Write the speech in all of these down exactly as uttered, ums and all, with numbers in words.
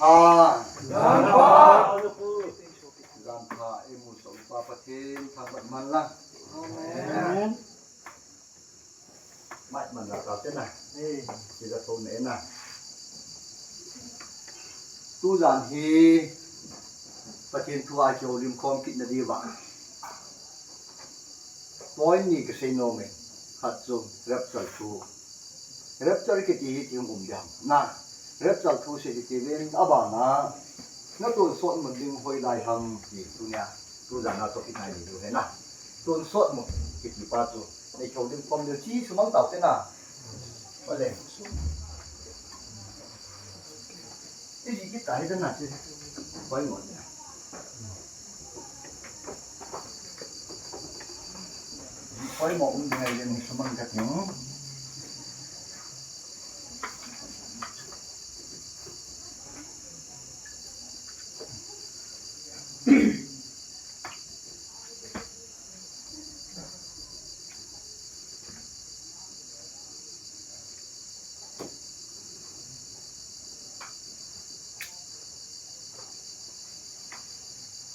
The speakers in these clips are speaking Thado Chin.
Amen. Jan pha. Jan pha, eimusah Pa Pathen thangvah man lang. Amen. Mai man la ta te na. Ei, ki la tho ne na. Tujan hi Pathen thu a kihoulim khom kit na diuva point ni kasei nom e. Khat chu rapture thu. Rapture kiti hi ipi um ding ham. Na, rapture thu sei hite uvin, abana na tonsot mun ding hoilai ham ti tunia, tujan a topic ngai ni diu ahi na. Tonsot mun kiti pa chu nei kihoulim khom diu, chi sumang tau te na. Ole. Iji kita hi te na chi. Poimo ni. Poimo um ding ahi, ni sumang ka ting.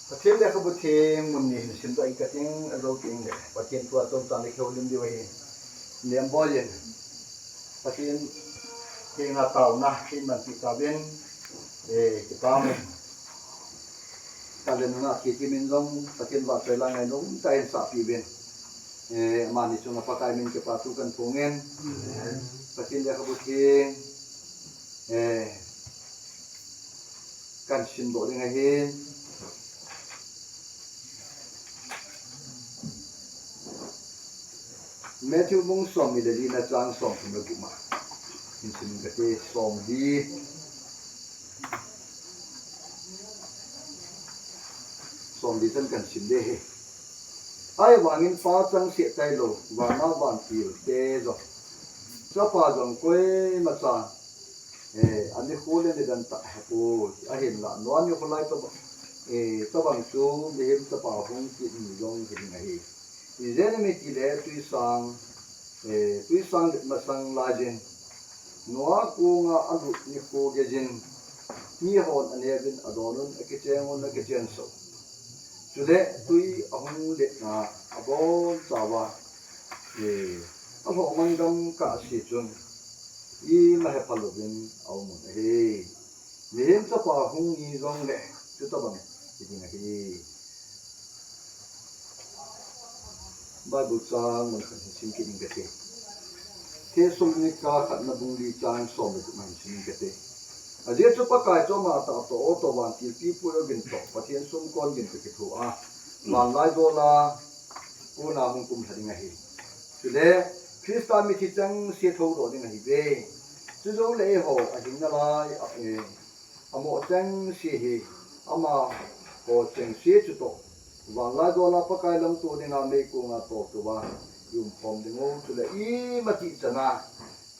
Pathen lekhabu theng mun ni hin simdoh inge kating, ajou teng le Pathen thu a chomcha nei kihoulim diu ahi. Nemboi in Pathen henga taona hin manpi tauvin, eh, kipah in. Talent na kiti min jong Pathen vahchoi la ngainom tah in sahpi uvin. Eh, amani chunga Pakai min kipa thu kahin phong in. Pathen lekhabu theng, eh, kahin simdoh ding ahi. Matthew bung somni le li na chang somthum le gup ma. Hin sim kate, somli. Somli chan kahin sim ding ahi. Ahivangin Pa changseh tailou, vana vantil te jong Chapa jong koima chan, eh, anikho le nidan tah hepoi. Ahinlah, Noah nikho lai tobang, eh, tobang chu mihem Chapa hung kit ni jong hi ding ahi. Ijeh inem itile twisang, eh, twisang let masang laiyin Noah konga alut nikho geiyin mihon aneuvin, adonun, akicheng un, akichen sou. Chule twi ahung letna abonchauva, eh, alhohmang gam kahse chun ima hephal louvin aum un ahi. Mihem Chapa hung ni jongle chutobang hi ding ahi. Bible chang mun khat hin sim kit inge kate. Thessalonica khatna bung li chang som le gup ma hin sim inge kate. Ajeh chu Pakai chu ama tahtoh, o toh vantil pipu ogin toh, Pathen sumkon gin toh kithoa, vanlaijola kona hung kumlha ding ahi. Chule Christa mithi chengse thoudoh ding ahiuve. Chujou le eiho ahing nalai, a, eh, amoh chengse hi amaho chengse chutoh vanlaijola Pakai lamto dinga meikonga toltouva i umkhom diu, chule imatih chana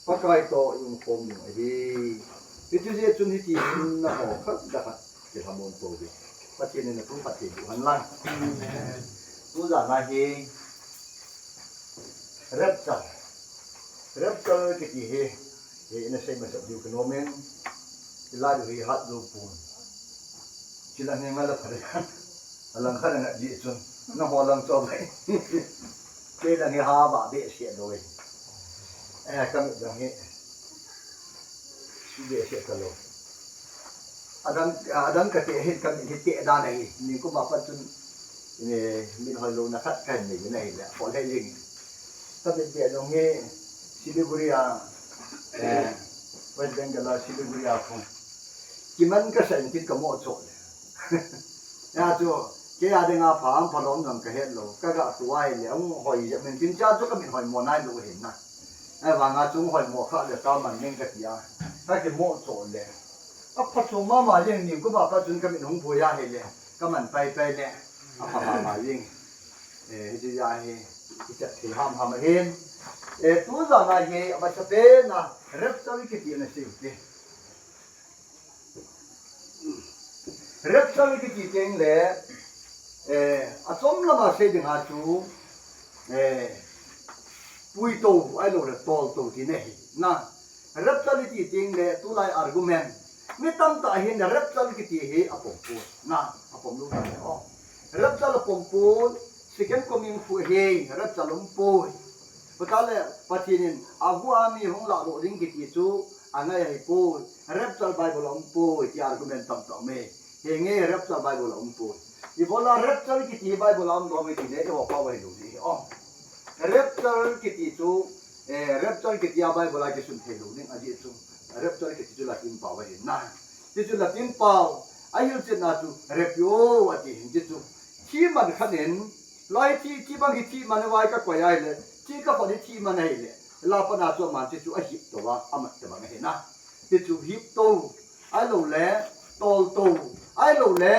Pakai toh i umkhom diu ahi. Hiti jeh chun hiti hin nangho khat le khat kilhamon tou diu. Pathen in naphatthei boh hen lang. Tujan a hi Rapture. Rapture kiti hi, hi ina sei masat diu kanom in, ilai diu hi hat diu pon. Chilang hi nga la pha de. Alang khat nga ji chun. Nangho lang chu bai. Kei lang hi ha ba behseh lou e. Eh, kamit lang hi. Behseh talou. Adang, adang kate hin kamit hi teh dan ahi. Nikum a pat chun, eh, min hoilouna khat kahin nei in ahile, hol hel jeng. Kamit beh jong hi Siliguri a, eh, West Bengal a Siliguri a phung. Kiman kasah in tin kamoh choh le. Hia chu, kei a dinga pha am phalom jong kahet lou. Kaga tua ahile, ahung hoi jep min tin cha chu kamit hoimo nailou hin na. Ahivanga chu hoimo kha le kaman ning kati a. Kakimoh choh le. Aphachom mama jeng, nikum a pat chun kamit hung pui ahile, kaman paipai le, apha mama jeng. Eh, hiti a hi, ichat thei hamham ahin. Eh, tujan a hi, amasapen a, rapture kiti ana sei u hite. Rapture kiti teng le, eh, achom lama sei dinga chu, eh, puitou, ahilou le toltou tina ahi. Na, rapture kiti teng le, tulai argument, Mi tamtah hin rapture kiti hi apom pon. Na, apom lou na o. Rapture apom pon, second coming fu hi rapture um poi. Patale, Pathen in, agu a mi hung lahdoh ding kiti chu, angai ahi poi. Rapture Bible a um poi, ti argument tamtah um e. Henge rapture Bible a um poi. Ibola rapture kiti hi Bible a um lou me ti le, iho pa vai lou ni o. Rapture kiti chu, eh, rapture kiti a Bible a kisun thei lou ding ajeh chu. Rapture kiti chu Latin pao ahi na. Ti chu Latin pao, ahilchetna chu rapio ati hin ti chu. Thi man khat in, lai thi, thi bang hi thi man vai ka koi ahile, thi ka koi thi man ahile. La pana chu man ti chu ahip to va, amat te bang ahi na. Ti chu hip to, ahilou le, tol to, ahilou le,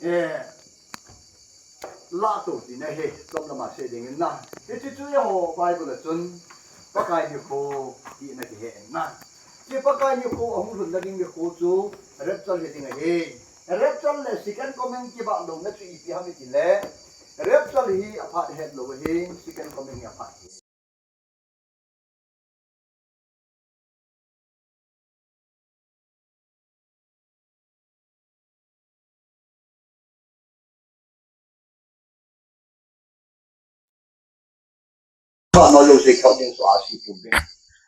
eh, lah to tina hi, chom lama sei ding in na. Hiche chu eiho Bible a chun, Pakai nikho tina kihe in na. Hiche Pakai nikho ahung lhun na ding nikho chu, rapture hi ding ahi. Rapture le second coming kibah louna chu ipi ham iti le, rapture hi aphat het lou ahi, second coming hi aphat hi. Vannoi jouse khel ding chu asoh ding.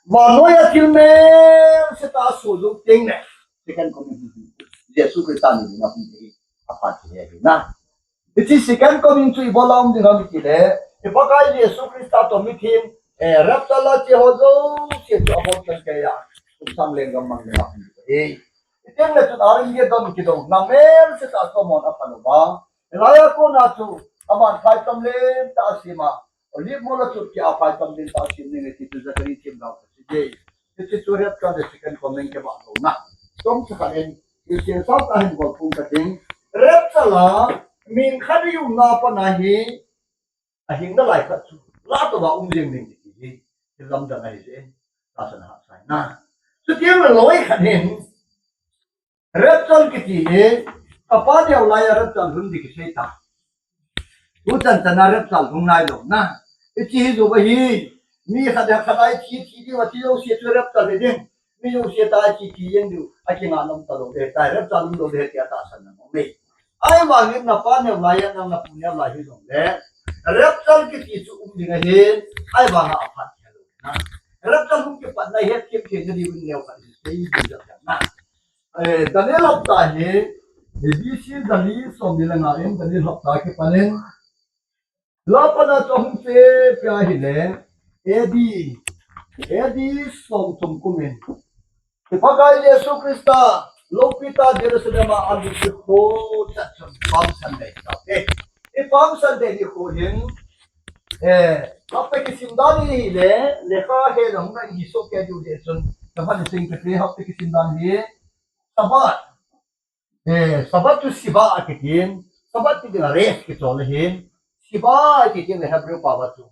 Vannoi a thil mel se tah asoh jou teng le. Second coming. Jesu Christa ni na hung ding. Aphat hi na. Hiche second coming chu ibola um ding ham iti le, i Pakai Jesu Christa toh mitheng, eh, rapture a che ho jouse chu abon chan keiya, kum sang lenggam mang ding ahi. Hiti le chun Armageddon kidou, na mel se tah chu amon aphan uva. Hilai a kona chu, aman phaitam lentah asem a, Olive mol a chu kia phaitam lentah asem ding ahi ti chu Zachari themgao chu asei e. Hiche chu rapture le second coming kibah louna. Chomcha khat in, Christian sangtah hin bol pum kate. Rapture a, mi khat in umna a pat a hi, ahing nalai khat chu. Lah to va um jeng ding ti hi. Hi lamdang ahi je. Tahsan hahsa na. Chuteng le loi khat hin. Rapture kiti hi, kapa neo lai a rapture lhun ding kisei tai. Tuchan chan a rapture lhung nailou na. Hiche hi jou ahi, mi khat le khat a thi, thi diu, athi jouse chu rapture hi ding. Mi jouse tah a thi, thi jeng diu, akingah nom talou ding tai, rapture lhung lou ding tia tahsan na mo me. Ahivangin napa neo lai a, nang napu neo lai hijongle, rapture kiti chu um ding ahi, ahivanga aphat hi lou na. Rapture hung kipat na hi, kim kim na diu neo khat hi, sei diu ja na. Eh, Daniel hapta hi, eh, B C zali somni le nga in Daniel hapta kipan in. Lah pana chu ahung che pia ahile, A D, A D somthum kum in. I Pakai Jesu Christa, loupitah Jerusalem a alut nikho chan chun Palm Sunday tah e. I Palm Sunday nikho hin, eh, hapta kisim dan hi le, lekha he lang na hi so ke ju de chun, Sabbath sing ke hapta kisim dan hi, Sabbath. Eh, Sabbath chu Shiva akitin, Sabbath ti ding a rest kichol ahin, Shiva akitin le Hebrew pao a chu,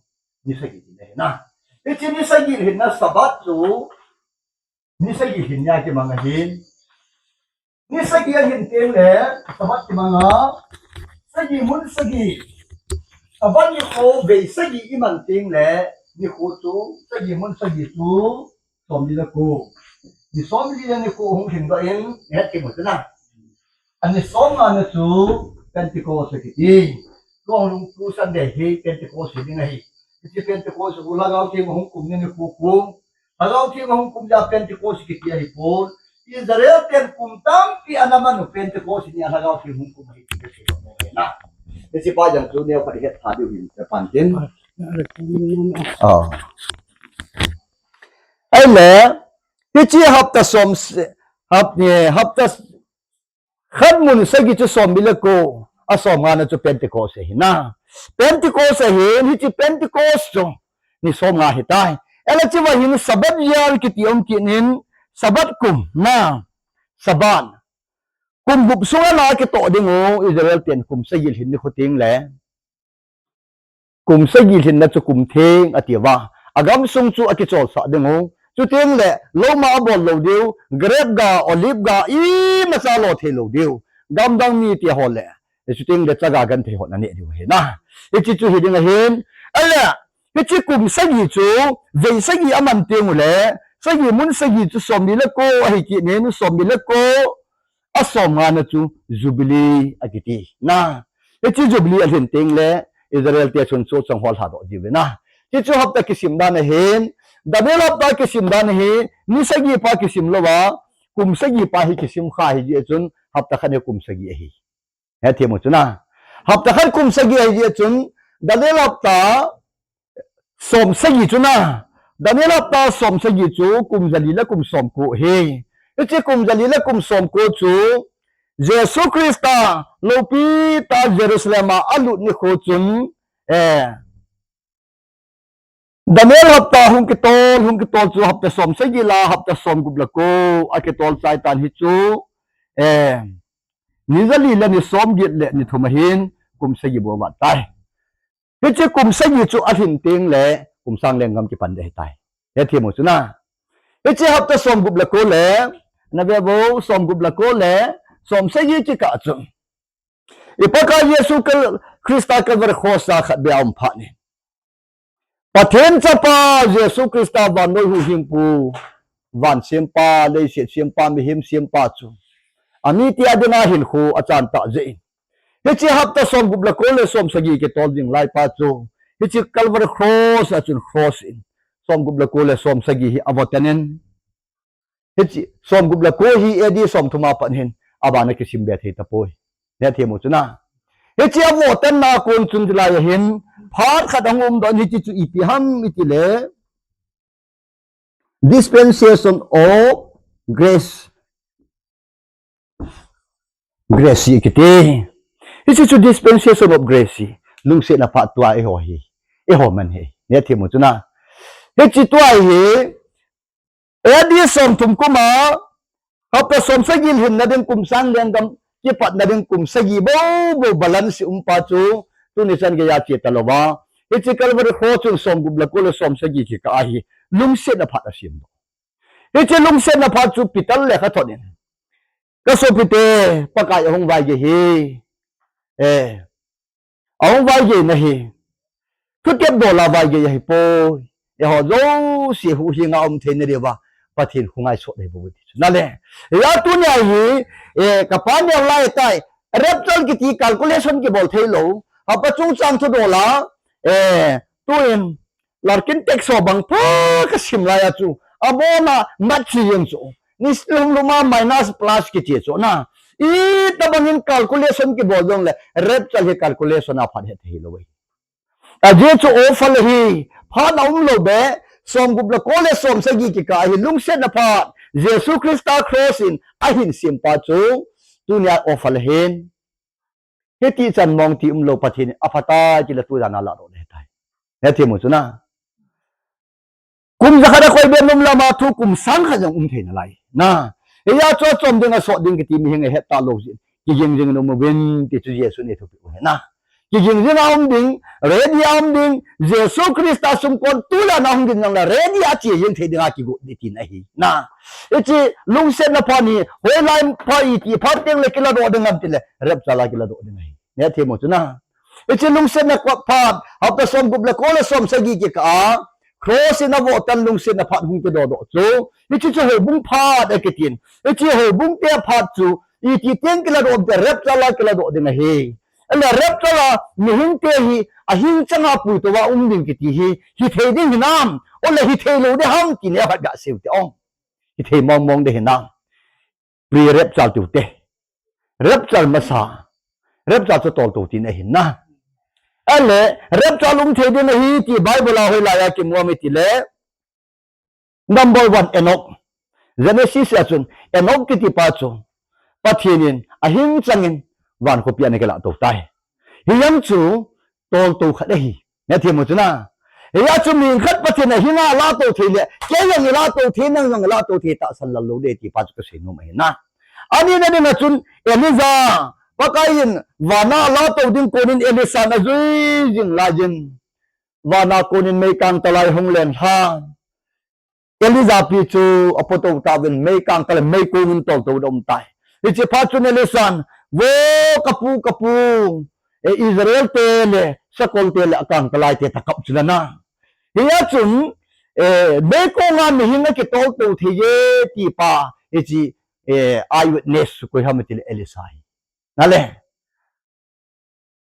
ni sagi ti le na. Hiche ni sagi lhin na Sabbath chu, ni sagi lhin nia kimang ahin. Ni sagi alhin teng le, Sabbath kimang a, sagi mun sagi. Sabbath nikho vei sagi iman teng le, nikho chu, sagi mun sagi chu, somli le ko. Ni somli le ni ko hung lhin doh in, het kimu te na. Ani somnga na chu Pentecost kiti. Ko hung pu Sunday hi Pentecost hi ding ahi. Hiche Pentecost u Lhagao Theng hung kum ni ni ko ko. Lhagao Theng hung kum dia Pentecost kiti ahi pon. Israel ten kum tampi ana man u Pentecost ni a Lhagao Theng hung kum ahi ti ka sei na. Hiche pa jang chu neo khat het tha diu hin, pan tin. Ah. Ahile, hiche hapta som se, hap-, eh, hapta khat mun sagi chu somli le ko, a somnga na chu Pentecost ahi na. Pentecost ahin, hiche Pentecost chu ni somnga ahitai. Ahile hiche va hin Sabbath yar kiti um kit in, Sabbath kum na, Sabbath. Kum gup sunga na kitoh ding u, Israel ten kum sagi lhin nikho teng le. Kum sagi lhinna chu kum theng ati uva. Agam sung chu akicholsah ding u. Chuteng le, lou ma abol lou diu, grape ga, olive ga, imacha lo thei lou diu. Gamdang mite ho le. Chuteng le chaga genthei ho na neh diu ahi na. Hiche chu hi ding ahin. Ahile, hiche kum sagi chu, vei sagi aman teng u le, sagi, mun sagi chu somli le ko ahi kit in, somli le ko, asom nga na chu Jubilee akiti. Na, hiche Jubilee alhin teng le Israel te chun chu chang hol ha doh jiu ve na. Hichu hapta kisim dan ahin, Daniel hapta kisim dan ahi, ni sagi pa kisim louva, kum sagi pa hi kisim kha ahi jeh chun, hapta khat hi kum sagi ahi. Hethem u chu na. Hapta khat kum sagi ahi jeh chun, Daniel hapta som sagi chu na. Daniel hapta som sagi chu kum jali le kum som ko ahi. Hiche kum jali le kum som ko chu, Jesu Christa loupi tah Jerusalem a alut nikho chun, eh, Daniel hapta hung kitol, hung kitol chu hapta som sagi le hapta som gup le ko akitol chai tan hichu, eh, ni jali le ni som get le ni thum ahin kum sagi bou avat tai. Hiche kum sagi chu alhin teng le kum sang lenggam kipan ding ahitai. Hethem u chu na. Hiche hapta som gup le ko le, na ve vo, som gup le ko le som sagi kikah chu, i Pakai Jesu Kal-, Christa Calvary Cross a khatvei aum phat in, Pathen Chapa Jesu Christa vannoi huhhingpu, van sempa, leiset sempa, mihem sempa chu, amite a dinga hinkho achan tah jeh in, hiche hapta som gup le ko le som sagi kitol jing lai pa chu, hiche Calvary Cross a chun cross in, som gup le ko le som sagi hi avotan in, hiche som gup le ko hi A D som thum a pat hin, aban a kisim be thei tapoi. Hethem u chu na. Hiche avotan na kon chun chulai a hin, phat khat ahung um doh in, hiche chu ipi ham iti le, Dispensation of Grace. Grace hi kiti. Hiche chu Dispensation of Grace hi. Lungsetna phat tua eiho hi. Eiho man hi. Hethem u chu na. Hiche tua hi, A D som thum kum a, hapta som sagi lhinna ding kum sang lenggam kipatna ding kum sagi bou bou balance um pa chu, tuni chan geiya che talouva, hiche Calvary Cross chun som gup le ko le som sagi kikah ahi, lungsetna phat asem doh. Hiche lungsetna phat chu Peter lekhathot in, ka sopite, Pakai ahung vaigei hi. Eh, Ahung vaigei na hi. Thutep dol a vaigei ahipoi. Eiho jouse huhhing a um theina diuva Pathen khu ngaisot ahi bou ti chu. Na le. Hia tunia hi, eh, ka pa neo lai tai. Rapture kiti calculation kibol thei lou. Hapta chungchang thu dol a, eh, tuin Larkin text ho bang pha ka sim lai a chu, abona mat chi jeng chu. Ni lum lum a minus plus kiche chu na. Itobang in calculation kibol jong le, rapture hi calculation a phat het thei lou ahi. Ajeh chu offer le hi, phat na um lou be, som gup le ko le som sagi kikah hi lungsetna phat, Jesu Christa cross in ahin sem pa chu, tunia offer le hin. Hiti chan mong ti um lou Pathen in aphatai ti le tu jan a ladoh le tai. Hethem u chu na. Kum jakhat a koi be nom lama thu kum sang khat jong um thei nalai. Na. Hia chu achom ding asot ding kiti mihem ahet talou jeh in. Kiging jing in um uvin ti chu Jesu in eithupi u ahi na. Kiging jing a um ding, ready a um ding, Jesu Christa sumkon tujan a hung gin jong le ready a che jing thei ding a kigot ding tina ahi. Na. Hiche lungsetna phat hi, hoilai phat iti phat teng le kiladoh ding ham ti le, rapture a kiladoh ding ahi. Hethem u chu na. Hiche lungsetna phat, hapta som gup le ko le som sagi kikah a, cross in avotan lungsetna phat hung kidoh doh chu. Hiche chu houbung phat akitin. Hiche houbung te phat chu, iti teng kiladoh te rapture a kiladoh ding ahi. Ahile rapture a mihem te hi, ahing chang a puitou a um ding kiti hi, hithei ding hinam, ole hithei lou ding ham ti neokhat gasei u te o. Hithei mong mong ding hinam. Pre-rapture tiu te. Rapture masa. Rapture chu toltou tina ahi na. Ahile, rapture um thei ding ahi ti Bible a hoilai a kimu ham iti le. Number one, Enoch. Genesis a chun, Enoch kiti pa chu, Pathen in ahing chang in van khopi a ana kilatou tai. Hijeng chu, toltou khat ahi. Hethem u chu na. Hia chu mi khat Pathen in ahing a latou thei le, kei jong ilatou thei, nang jong ilatou thei tahsan lal lou ding ti pa chu kasei nom ahi na. Ani na ding a chun Elijah, Pakai in van a latou ding kon in Elisha in ajui jing laiyin. Van a kon in meikang talai hung len lhan. Elijah pi chu apotou tauvin meikang talai meikong in toltou ding um tai. Hiche phat chun Elisha in, vo kapu, kapu, e Israel te le, sakol te le akang talai te tha kap chu la na. Hia chun, eh, meikong a mihem akitol tou thei e ti pa, hiche, eh, eyewitness chu koi ham itile Elisha ahi. Nale.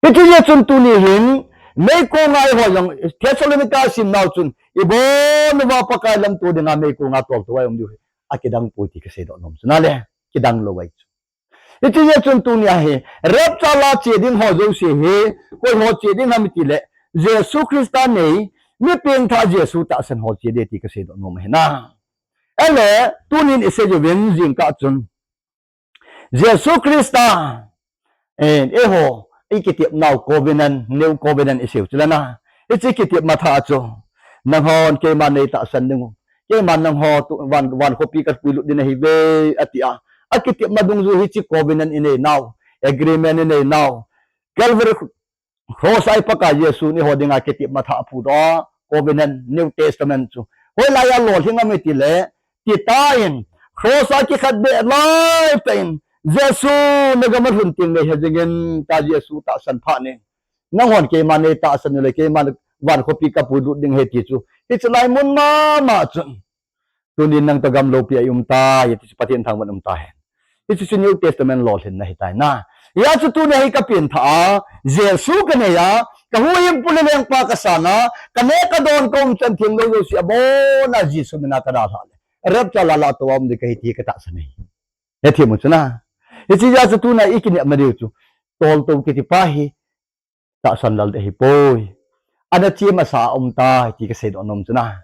Hiche jeh chun tuni hin, meikong a eiho jong, Thessalonica simnau chun, ibon uva Pakai lamto dinga meikong a toltou a i um diu hi akidang poi ti kaseidoh nom chu. Nale, kidang lou ahi chu. Hiche jeh chun tuni a hi, rapture a che ding ho jouse hi, koi ho che ding ham itile, Jesu Christa nei, mi pengthah Jesu tahsan ho che ding ti kaseidoh nom ahi na. Ahile, tunin isei uvin jingkah chun, Jesu Christa, eh, eiho, ikitepnau covenant, new covenant iseiu chule na. Hiche kitepna thah chu, nanghon keiman neitahsan ding u, keiman nangho tu, van, van khopi kapuilut ding nahiuve, ati a. Akitepna dungjuiya hiche covenant ineinau, agreement ineinau, Calvary cross a Pakai Jesun eiho dinga kitepna thah aphudoh a, covenant, New Testament chu. Hoilai a lolhing ham itile, Tita in, cross a kikhetbeh laitah in, Jesu nagam a lhun teng neihe jingin, tia Jesu tahsan phat in, nanghon keiman neitahsan uleh, keiman van khopi kapuilut ding ahi ti chu. Hiche lai mun mama chun, tunin nang toh gam loupi a i um tai, ti chu Pathen thangvah in um tahen. Hiche chu New Testament lolhinna ahitai na. Hia chu tuni hi kapengthah a, Jesu kanei a, kahuhhingpu le lengpa kasan a, kaneh kadon kaumchan thenglou jouse abona Jesu mina kadalhah le, rapture a lato a um ding kahi ti katahsan ahi. Hethem u chu na. Hiche jeh a chu tuna ikinepna diu chu, toltou kiti pa hi, tahsan lal ding ahipoi. Ana che masa a um tai ti kaseidoh nom chu na.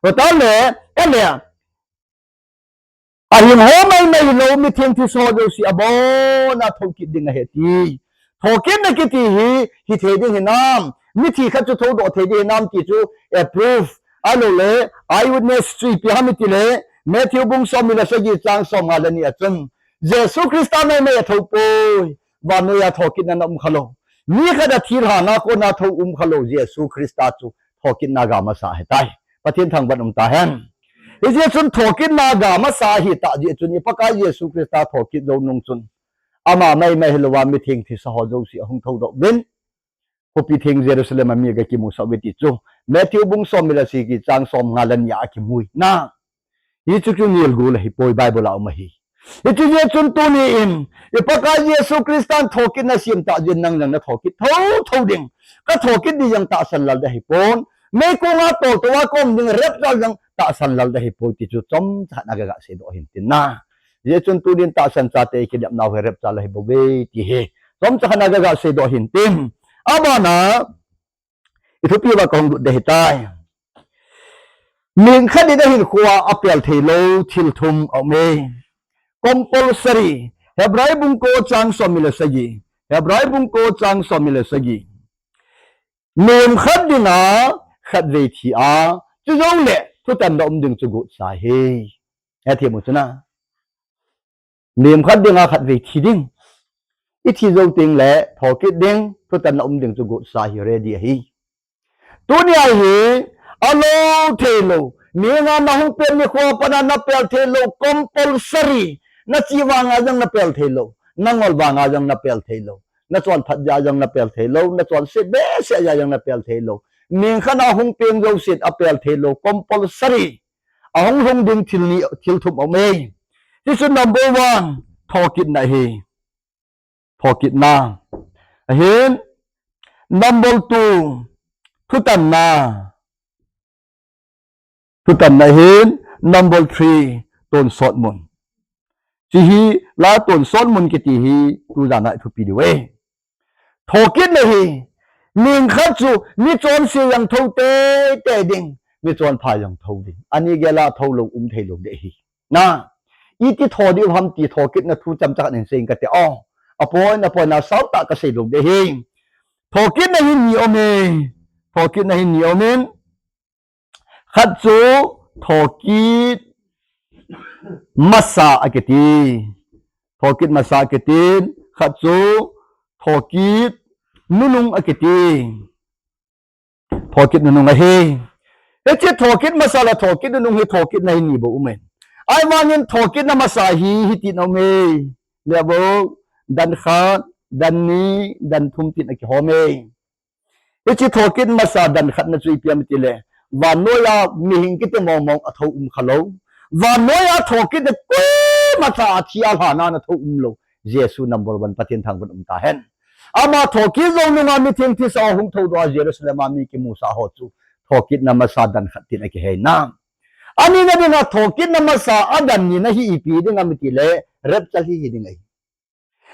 Hita le, ahile, ahing ho maimai hilou, mitheng thisa ho jouse abona thoukit ding ahi ti. Thoukitna kiti hi, hithei ding hinam, mithi khat chu thoudoh thei ding hinam ti chu, a proof, ahilouleh, eyewitness chu ipi ham itile, Matthew bung somni le sagi chang somnga le ni a chun, Jesu Christa maimai athoupoi, vannoi a thoukitna ana um khalou. Mi khat a thilhahna kona thou um khalou, Jesu Christa chu thoukitna a ga masa ahitai. Pathen thangvah in um tahen. Hijeh chun thoukitna a ga masa ahitah jeh chun i Pakai Jesu Christa thoukit jou nung chun, ama maimai hilouva mitheng thisa ho jouse ahung thoudoh uvin, khopi theng Jerusalem a mi agakimusah uve ti chu, Matthew bung somni le sagi chang somnga le ni a akimu ahi na. Hichu chu nilgol ahipoi, Bible a um ahi. Hiche jeh chun tuni in, i Pakai Jesu Christan thoukitna asem tah jeh in nang jong nathoukit thouthou ding. Kathoukit ding jong tahsan lal ding ahipon. Meikong a toltou a kaum ding rapture jong tahsan lal ding ahipoi ti chu chomcha khat na kaga seidoh ahin tin na. Hijeh chun tunin tahsan chate ikinepnau hi rapture la ahibouve ti hi chomcha khat na kaga seidoh ahin tin. Abana, ithupi uva kahung lut ding ahitai. Mihing khat in ahinkhoa apel theilou thil thum aume. Compulsory. Hebrai bung ko chang somni le sagi. Hebrai bung ko chang somni le sagi. Mihing khat dinga khatvei thi a, chujouleh thutanna um ding chu gotsa ahi. Hethem u chu na. Mihing khat dinga khatvei thi ding. Ithi jou tengle thoukit ding, thutanna um ding chu gotsa ahi, ready ahi. Tunia hi, alou theilou, mihing a nahung pen nikhoa pat a napel theilou, compulsory, nache vanga jong napel theilou, nangol vanga jong napel theilou, nachonphat jeh a jong napel theilou, nachonse behseh jeh a jong napel theilou. Mihing khat a hung peng jousen apel theilou, compulsory. Ahung lhung ding thil ni, thil thum aume. Hichu number one, thoukitna ahi. Thoukitna. Ahin, number two, thutanna. Thutanna ahin, number three, tonsot mun. Hiche hi, la tonsot mun kiti hi, tujan a ithupi diu ahi. Thoukitna hi, mihing khat chu, michonse jong thou teitei ding, michonpha jong thou ding. Ani gel a thoulou um theilou ding ahi. Na, iti thou diu ham ti thoukitna thu chomcha khat hin seiyin kate o. Apoina, apoina, sautah kasei lou ding ahi. Thoukitna hi ni aume. Thoukitna hi ni aumin. Khat chu thoukit masa akiti. Thoukit masa akitin. Khat chu thoukit nunung akiti. Thoukit nunung ahi. Hiche thoukit masa le thoukit nunung hi thoukitna hi ni bou aume. Ahivangin thoukitna masa hi, hiti na aume. Lebo, dan khat, dan ni, dan thum tin akihome. Hiche thoukit masa dan khatna chu ipi ham itile, Vannoiya mihem kiti mong mong a thou um khalou. Vannoiya thokit na koima cha a thi a lhana na thou umlou. Jesu number one Pathen thangvah in um tahen. Ama thokit jou nunga mitheng thisa ho hung thoudoh a Jerusalem a mi kimusah ho chu thokit na masa dan khat tin akihei na. Ani na dinga thokit na masa a dan ni na hi ipi dinga miti le rapture hi hi ding ahi.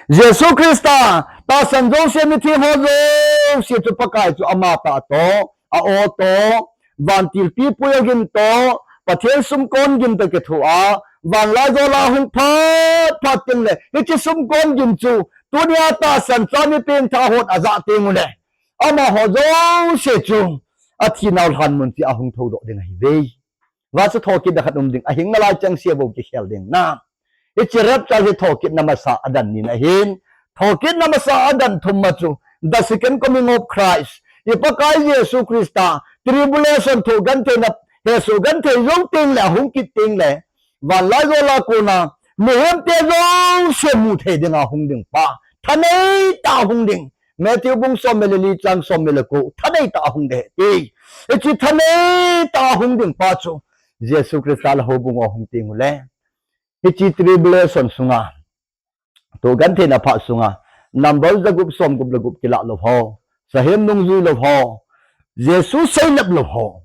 Jesu Christa tahsan jouse mitheng ho jouse chu Pakai chu ama tah toh, a aw toh, vantil pipui a gin toh, Pathen sumkon gin toh kithoa, vanlaijol a hung phat phat teng le, hiche sumkon gin chu, tunia tahsan cha mi pengthah hon a jah teng ule. Amaho jouse chu, a thi nau lhan mun chia hung thoudoh ding ahi ve. Vachu thokit na khat um ding, a hing nalai chang sia bou kikhel ding na. Hiche rapture hi thokit na masa a dan ni na hin. Thokit na masa a dan thum ma chu, the second coming of Christ. I Pakai Jesu Christa, tribulation thu genthei na, hesoh genthei jou teng le, a hung kit teng le. Vanlaijol a kona, mihem te jouse mu thei ding a hung ding pa. Thanei tah a hung ding. Matthew bung som le li chang som le ko, thanei tah a hung ding ahi. Hiche thanei tah a hung ding pa chu, Jesu Christa le houbung a hung teng ule. Hiche tribulation sunga, thu genthei na phat sunga, number jagup somgup le gup kilah lou ho, sahem nungjui lou ho, Jesu seilep lou ho,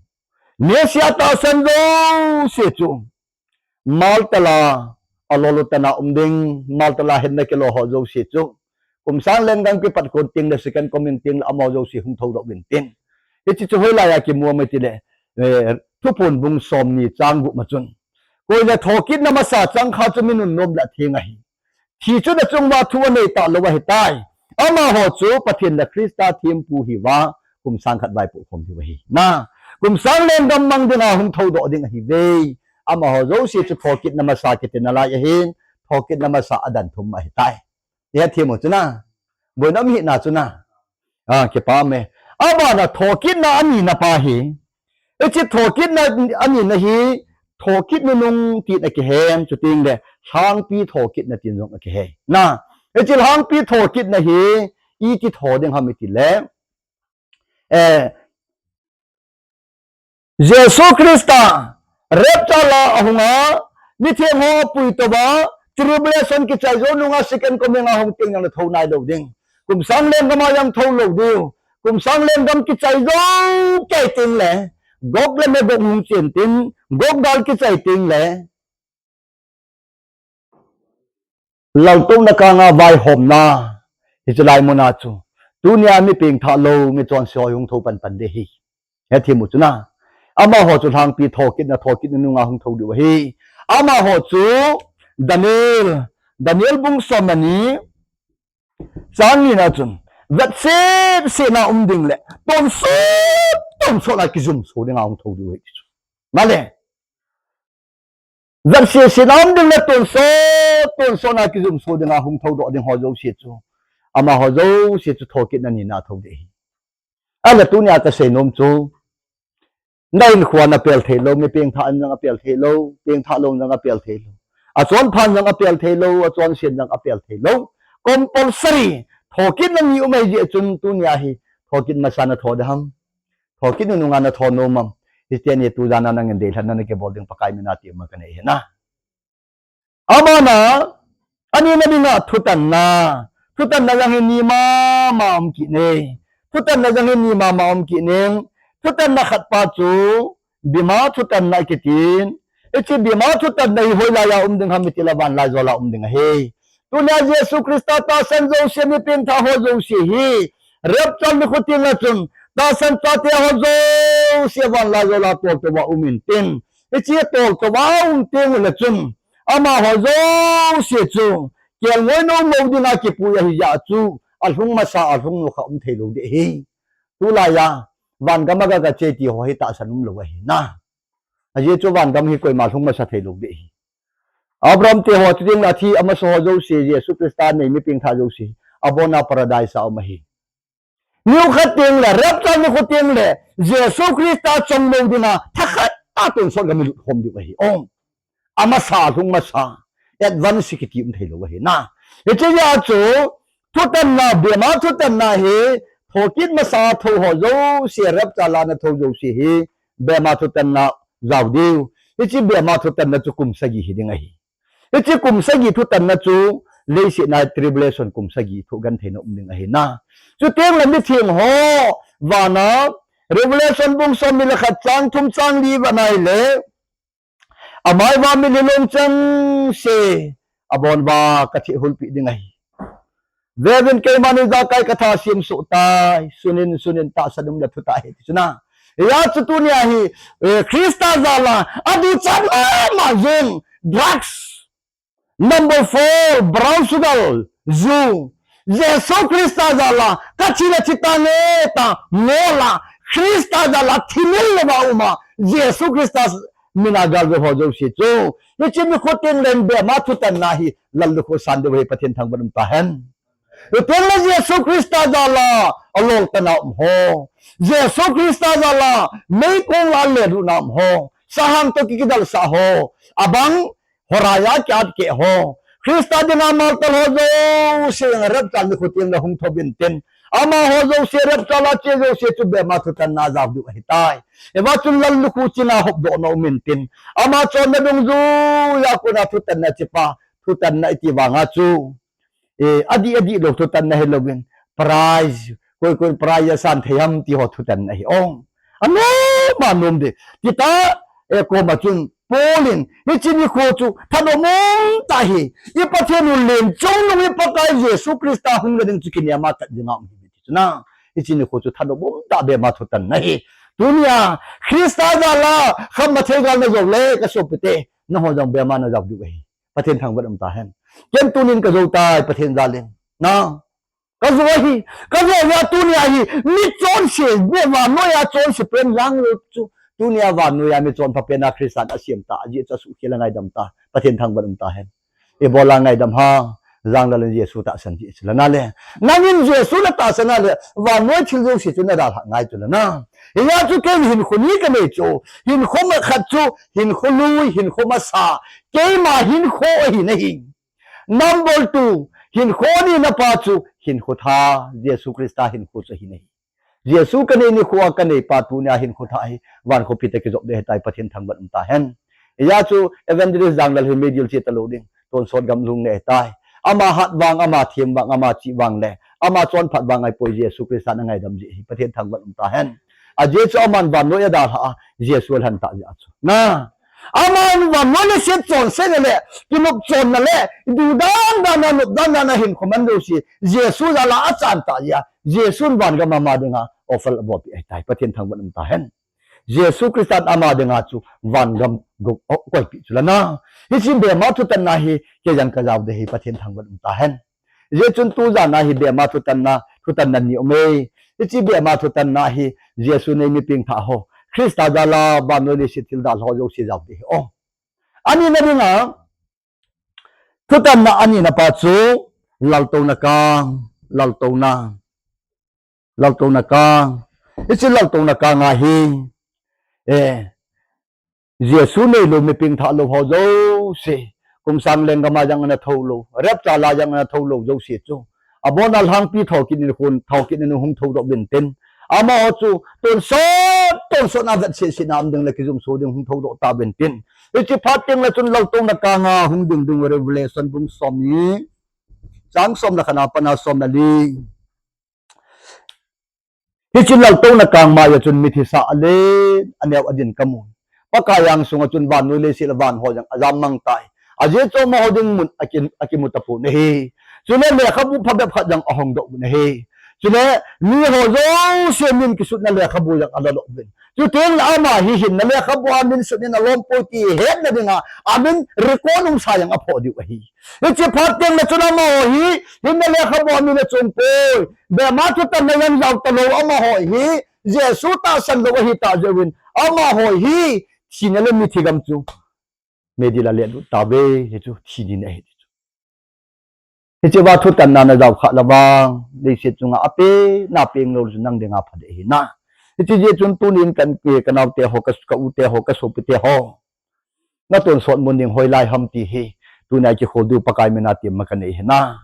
Messiah tahsan jouse chu, Maltala, a lolutana um ding, Maltala hinna kilo ho jouse chu. Kum sang lenggam kipat kon teng le second coming teng le amaho jouse hung thoudoh uvin tin. Hiche chu hoilai a kimu em iti le, eh, Thuphon bung somni chang gup ma chun. Koi le thokit na masa chang kha chu mi nunnom le atheng ahi. Thi chun achung uva thu anei talou ahitai. Amaho chu Pathen le Christa thempu hiuva, kum sang khat vaipoh khom diu ahi. Na, kum sang lenggam mang dinga hung thoudoh ding ahi ve. Amaho jouse chu thokit na masa kiti nalai ahin, thokit na masa a dan thum ahitai. Ihet thim u chu na. Boina um hina chu na. A, kipa me. Abana thokit na ani na pa hi. Hiche thokit na ani na hi, thokit nunung tina kihen, chuteng le, lhangpi thokit na tin jong akihe. Na, hiche lhangpi thokit na hi, iti tho ding ham iti le. Eh, Jesu Christa, rapture la ahunga, mitheng ho apui touva, tribulation kichai jou nunga second coming a hung teng nang le thou nailou ding. Kum sang lenggam a jong thou lou diu. Kum sang lenggam kichai jou kei teng le, Gog le Magog hung chen tin, Gog gal kichai teng le, laltouna kanga vaihomna, hiche lai muna chu, tunia mi pengthah lou, mi chonse ho hung thou panpan ding ahi. Hethem u chu na. Amaho chu lhangpi thokit na, thokit nunung a hung thou diu ahi. Amaho chu Daniel, Daniel bung som le ni, chang ni na chun, vetsese na um ding le, tonsot, tonsot na kijumso ding a hung thou diu ahi chu. Male. Vetsese na um ding le tonsot, tonsot na kijumso ding a hung thou doh ding ho jouse chu. Amaho jouse chu thokit na ni na thou ding ahi. Ahile tunia kasei nom chu. Na hinkhoa na pel thei lou, mi pengthah in jong apel thei lou, pengthah lou in jong apel thei lou. Achonphan jong apel thei lou, achonsen jong apel thei lou. Compulsory, thokit na ni um ahi jeh chun tunia hi, thokit masa na tho ding ham. Thokit nunung a na tho nom am. Hiche teni tujan a nangin deilhenna na kibol ding Pakai mina ti ma kanei ahi na. Abana, ani na dinga thutanna. Thutanna jong hi ni mama um kit e. Thutanna jong hi ni mama um kit e. Thutanna khat pa chu, bema thutanna kiti. Hiche bema thutanna hi hoilai a um ding ham iti le vanlaijol a um ding ahi. Tunia Jesu Christa tahsan jouse, mi pengthah ho jouse hi. Rapture nikho teng le chun, tahsan chate ho jouse vanlaijol a toltou a um intin. Hiche toltou a um teng ule chun, amaho jouse chu, kelngoi nom lou ding a kipui ahi jeh chun, alhung masa, alhung nung kha um thei lou ding ahi. Tulai a, vangam a ga kache ti ho hi tahsan um lou ahi na. Ajeh chu vangam hi koima lhung masa thei lou ding ahi. Abraham te ho chu ding la thi amasa ho jouse, Jesu Christa nei mi pengthah jouse, abona paradise a um ahi. Nikho teng le, rapture nikho teng le, Jesu Christa chonglou ding a, thakhat a tonsot gam i lut khom diu ahi. Ong. Amasa, alhung masa, advance kiti um thei lou ahi na. Hiche jeh chun, thutanna, bema thutanna hi, thokit masa thou ho jouse, rapture la na thou jouse hi, bema thutanna jao diu. Hiche bema thutanna chu kum sagi hi ding ahi. Hiche kum sagi thutanna chu leiset a tribulation kum sagi thu gentheina um ding ahi na. Chuteng le mitheng ho vana Revelation bung somni le khat chang thum chang li vana ahile, amai uva mitlhi long chengse abon uva kathehhulpeh ding ahi. Veuvin, keimani ijakai katha sem soh tai, sunin, sunin, tahsan um le thutah ahi, ti chu na. Hijeh chun tunia hi, eh, Christa jal a aduchat mama jong, drugs, number four, brown sugar, ju, Jesu Christa jal a kathi le thi tange ta ngol a, Christa jal a thi nil louva um a, Jesu Christa min a galjou ho jouse chu, hiche nikho teng le bema thutanna hi lallukhuh san diu ahi, Pathen thangvah in um tahen. Hiteng le Jesu Christa jal a aloltan a um ho, Jesu Christa jal a meikong lah a alelut na um ho, sahang toh ki, kidalsah ho, abang horaiya kiat keh ho, Christa dinga martyr ho jouse jong rapture nikho teng le hung thou vin tin, amaho jouse rapture a che jouse chu bema thutanna jao diu ahitai. Hiva chun lallukhuh china hopdohna um in tin, ama chonna dungjuia kona thutanna, chepa thutanna iti vanga chu, eh, adih, adih lou thutanna hilouvin, prize, koi, koi prize asan thei ham ti ho thutanna ahi. Ong, anom a nom ding. Tita, eh, koma chun Paul in, hiche nikho chu thanom um tah ahi. I Pathen u len chungnung, i Pakai Jesu Christa hung nading chu kinema khat dinga um ahi, ti chu na. Hiche nikho chu thanom um tah bema thutanna ahi. Tunia Christa jal a khamna thei gal na jou le, kasopite, nangho jong bema na jao diu ahi. Pathen thangvah in um tahen. Ken tunin kajou tai, Pathen jal in. Na, kajou ahi, kajou a tunia hi, mi chonse, mi vannoi a chonse pen lang lou chu, tunia vannoi a mi chonpha pen a Christa in asem ta, ajeh chu asuhkhel a ngaidam ta, Pathen thangvah in um tahen. Ibola ngaidam ham, Janglal in Jesu tahsan jeh chu la na le. Nangin Jesu natahsan a le, vannoi thil jouse chu nadalhah ngai chu la na. Hijeh chun kei hinkho ni kanei chu, hinkho ma khat chu, hinkho lui, hinkho masa, keima hinkho ahi nahi. Number two, hinkho anina pa chu hinkho thah, Jesu Christa hinkho chu ahi nahi. Jesu kanei nikho a kanei pa tunia hinkho thah hi vankhopite kijop ding ahitai, Pathen thangvah in um tahen. Hijeh chun Evangelist Janglal hi meidil che talou ding, tonsot gam lhung ding ahitai. Ama hat vang, ama them vang, ama chih vang le, ama chonphat vang ahipoi, Jesu Christa in angaidam jeh ahi, Pathen thangvah in um tahen. Ajeh chu aman vannoi adalhah a, Jesu alhan tah jeh a chu. Na, aman vannoi leiset chonse le, kinopchonna le, dudan dan a, nop dan dan a hinkho man jouse, Jesu jal a achan tah jeh a, Jesun vangam ama dinga offer abolpeh ahitai, Pathen thangvah in um tahen. Jesu Christa in ama dinga chu vangam go, o, koipeh chu la na. Hiche bema thutanna hi kei jong kajao ding ahi, Pathen thangvah in um tahen. Hijeh chun tujan a hi bema thutanna, thutanna ni um e. Hiche bema thutanna hi Jesu in eimi pengthah ho, Christa jal a vannoi leiset thil dalha ho jouse jao ding ahi. O. Anina dinga, thutanna anina pa chu laltouna kang, laltouna. Laltouna kang. Hiche laltouna kang a hi, eh, Jesu neilou, mi pengthah lou ho jouse, kum sang lenggam a jong ana thou lou, rapture a jong ana thou lou jouse chu, abon a lhangpi thokit in khun, thokit in hung thoudoh uvin tin, amaho chu tonsot, tonsot na vetsese na um ding le kijumso ding hung thoudoh tauvin tin. Hiche phat teng le chun laltouna kang a hung ding ding, Revelation bung somni, chang som le khat a pat a som le li. Hiche laltouna kang mai a chun mithi sa alen aneo adin kamu. Pakai angsunga chun vannoi leiset le van ho jong ajam mang tai. Ajeh chu amaho ding mun aki, akimu tapon ahi. Chule lekhabu phabep khat jong ahong doh un ahi. Chule miho jouse min kisutna lekhabu jong ala doh uvin. Chuteng le ama hi hinna lekhabu a min sut in alom poi ti hetna dinga, amin record umsa jong aphoh diu ahi. Hiche phat teng le chun amaho hi, hinna lekhabu a min achun poi. Bema thutanna jong jao talou amaho hi, Jesu tahsan lou ahi tah jeh uvin, amaho hi, thina le mithi gam chu meidil a lelut tauve, hichu thi ding ahi. Hiche va thutanna najao khah le vang, leiset chunga apen, apen lou chu nang dinga pha ding ahi na. Hiche jeh chun tunin kan, eh, kanaote ho, ka, ka ute ho, kasopite ho. Natonsot mun ding hoilai ham ti hi, tunia kikhol diu Pakai mina temna kanei ahi na.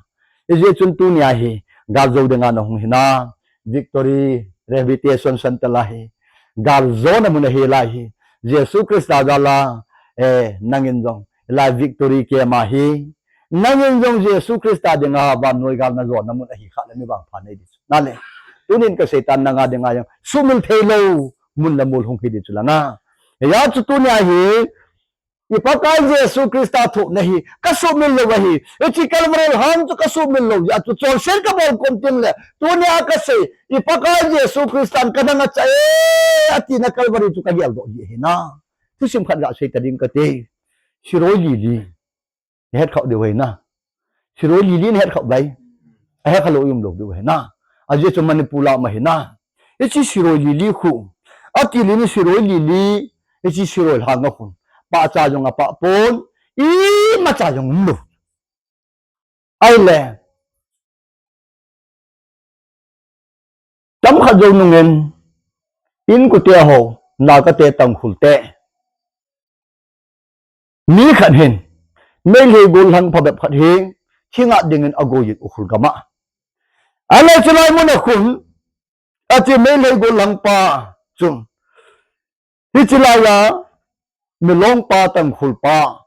Hijeh chun tunia hi, gal jou dinga nahung hi na. Victory Rehabilitation Center a hi, gal jona mun ahi lai hi. Jesu Christa jal a, eh, nangin jong, lai victory kema hi. Nangin jong Jesu Christa dinga vannoi gal na jona mun ahi kha le mi vangpha nei di chu. Nale, tunin ka Satan nanga dinga jong, sumil thei lou, mun le mol hung hi di chu langa. Hia chu tunia hi, I Pakai Jesu Christa thohna hi, ka sumil lou ahi. Hiche Calvary lhang chu ka sumil lou ahi. Atu chonset ka bol khom teng le. Tunia ka sei, I Pakai Jesu Christan ka nang acha e, atina Calvary chu ka geldoh ahi na. Thusim khat ga sei ta ding kate. Siroi lili. Nahet khah diu ahi na. Siroi lili nahet khah bai. Ahe kha lou um lou diu ahi na. Ajeh chu Manipur a um ahi na. Hiche siroi lili khu. Ati lili siroi lili. Hiche siroi lhang a khun. Pahcha jong apah pon. Imacha jong um lou. Ahile. Chomkhat jou nungin, inkote ho, Naga te Tangkhul te. Mi khat hin, Meitei gollhang phabep khat hi, thi ngat dingin agoi in Ukhrul gam a. Ahile chulai mun a khun, ache Meitei gollhang pa chu. Hiche laiya, Milong pa, Tangkhul pa,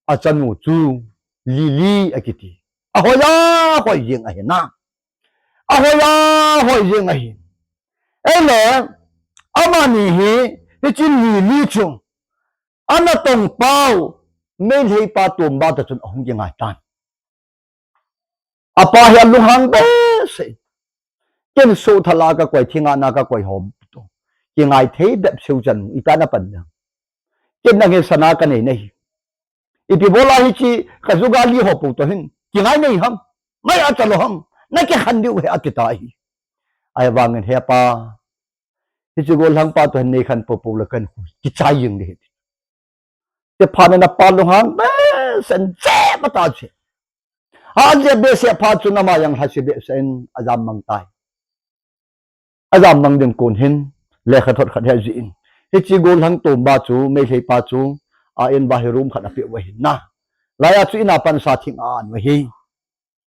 achanu chu, Lily akiti. Ahoi ahoi jeng ahi na. Ahoi ahoi jeng ahi. Ahile, amani hi, hiche Lily chu, ana tong pau, Meitei pa tomba ta chun ahung kingai tan. Apa hi alunghang behseh. Ken soh thala ka koi, thi ngatna ka koi ho. Kingai thei bep seu chan, ipi a na pan na. Ken nang hi sana ka nei nahi. Ipi bol a hiche, ka jugali ho pou toh hin. Kingai nei ham. Mai a chalo ham. Na kikhen diu ahi ati ta ahi. Ahivangin he pa. Hiche gollhang pa toh hin nei khen poupou le kahin kichai jeng ding ahi. Chuphat in apa lunghang behseh in jep ata chu. Ajep behseh phat chun ama jong lhase behseh in ajam mang tai. Ajam mang ding kon hin lekhathot khat hi ajih in. Hiche gollhang tomba chu, Meitei pa chu, a in uva hi room khat apeh uva ahi na. Laiya chu in a pansa thing a an uva ahi.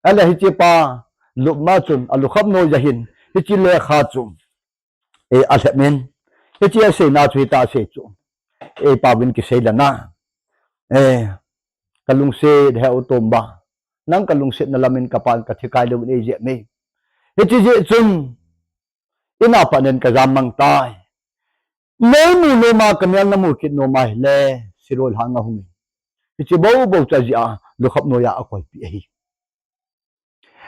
Ahile hiche pa, lupna chun, alukham noiya hin, hiche lekha chu, eh, alhep in, hiche aseina chu hita asei chu, eh, pa vin kisei lana, eh, ka lungset he u tomba, nang ka lungsetna lamin ka pan ka thi kai louvin eijep e. Hiche jeh chun, in a pat in ka jam mang tai. Nei mu nom a ka mel na mu kit nom a hile, siroi lhang a hung in. Hiche bou bou chu ajeh a, lukhap noiya akoipeh ahi.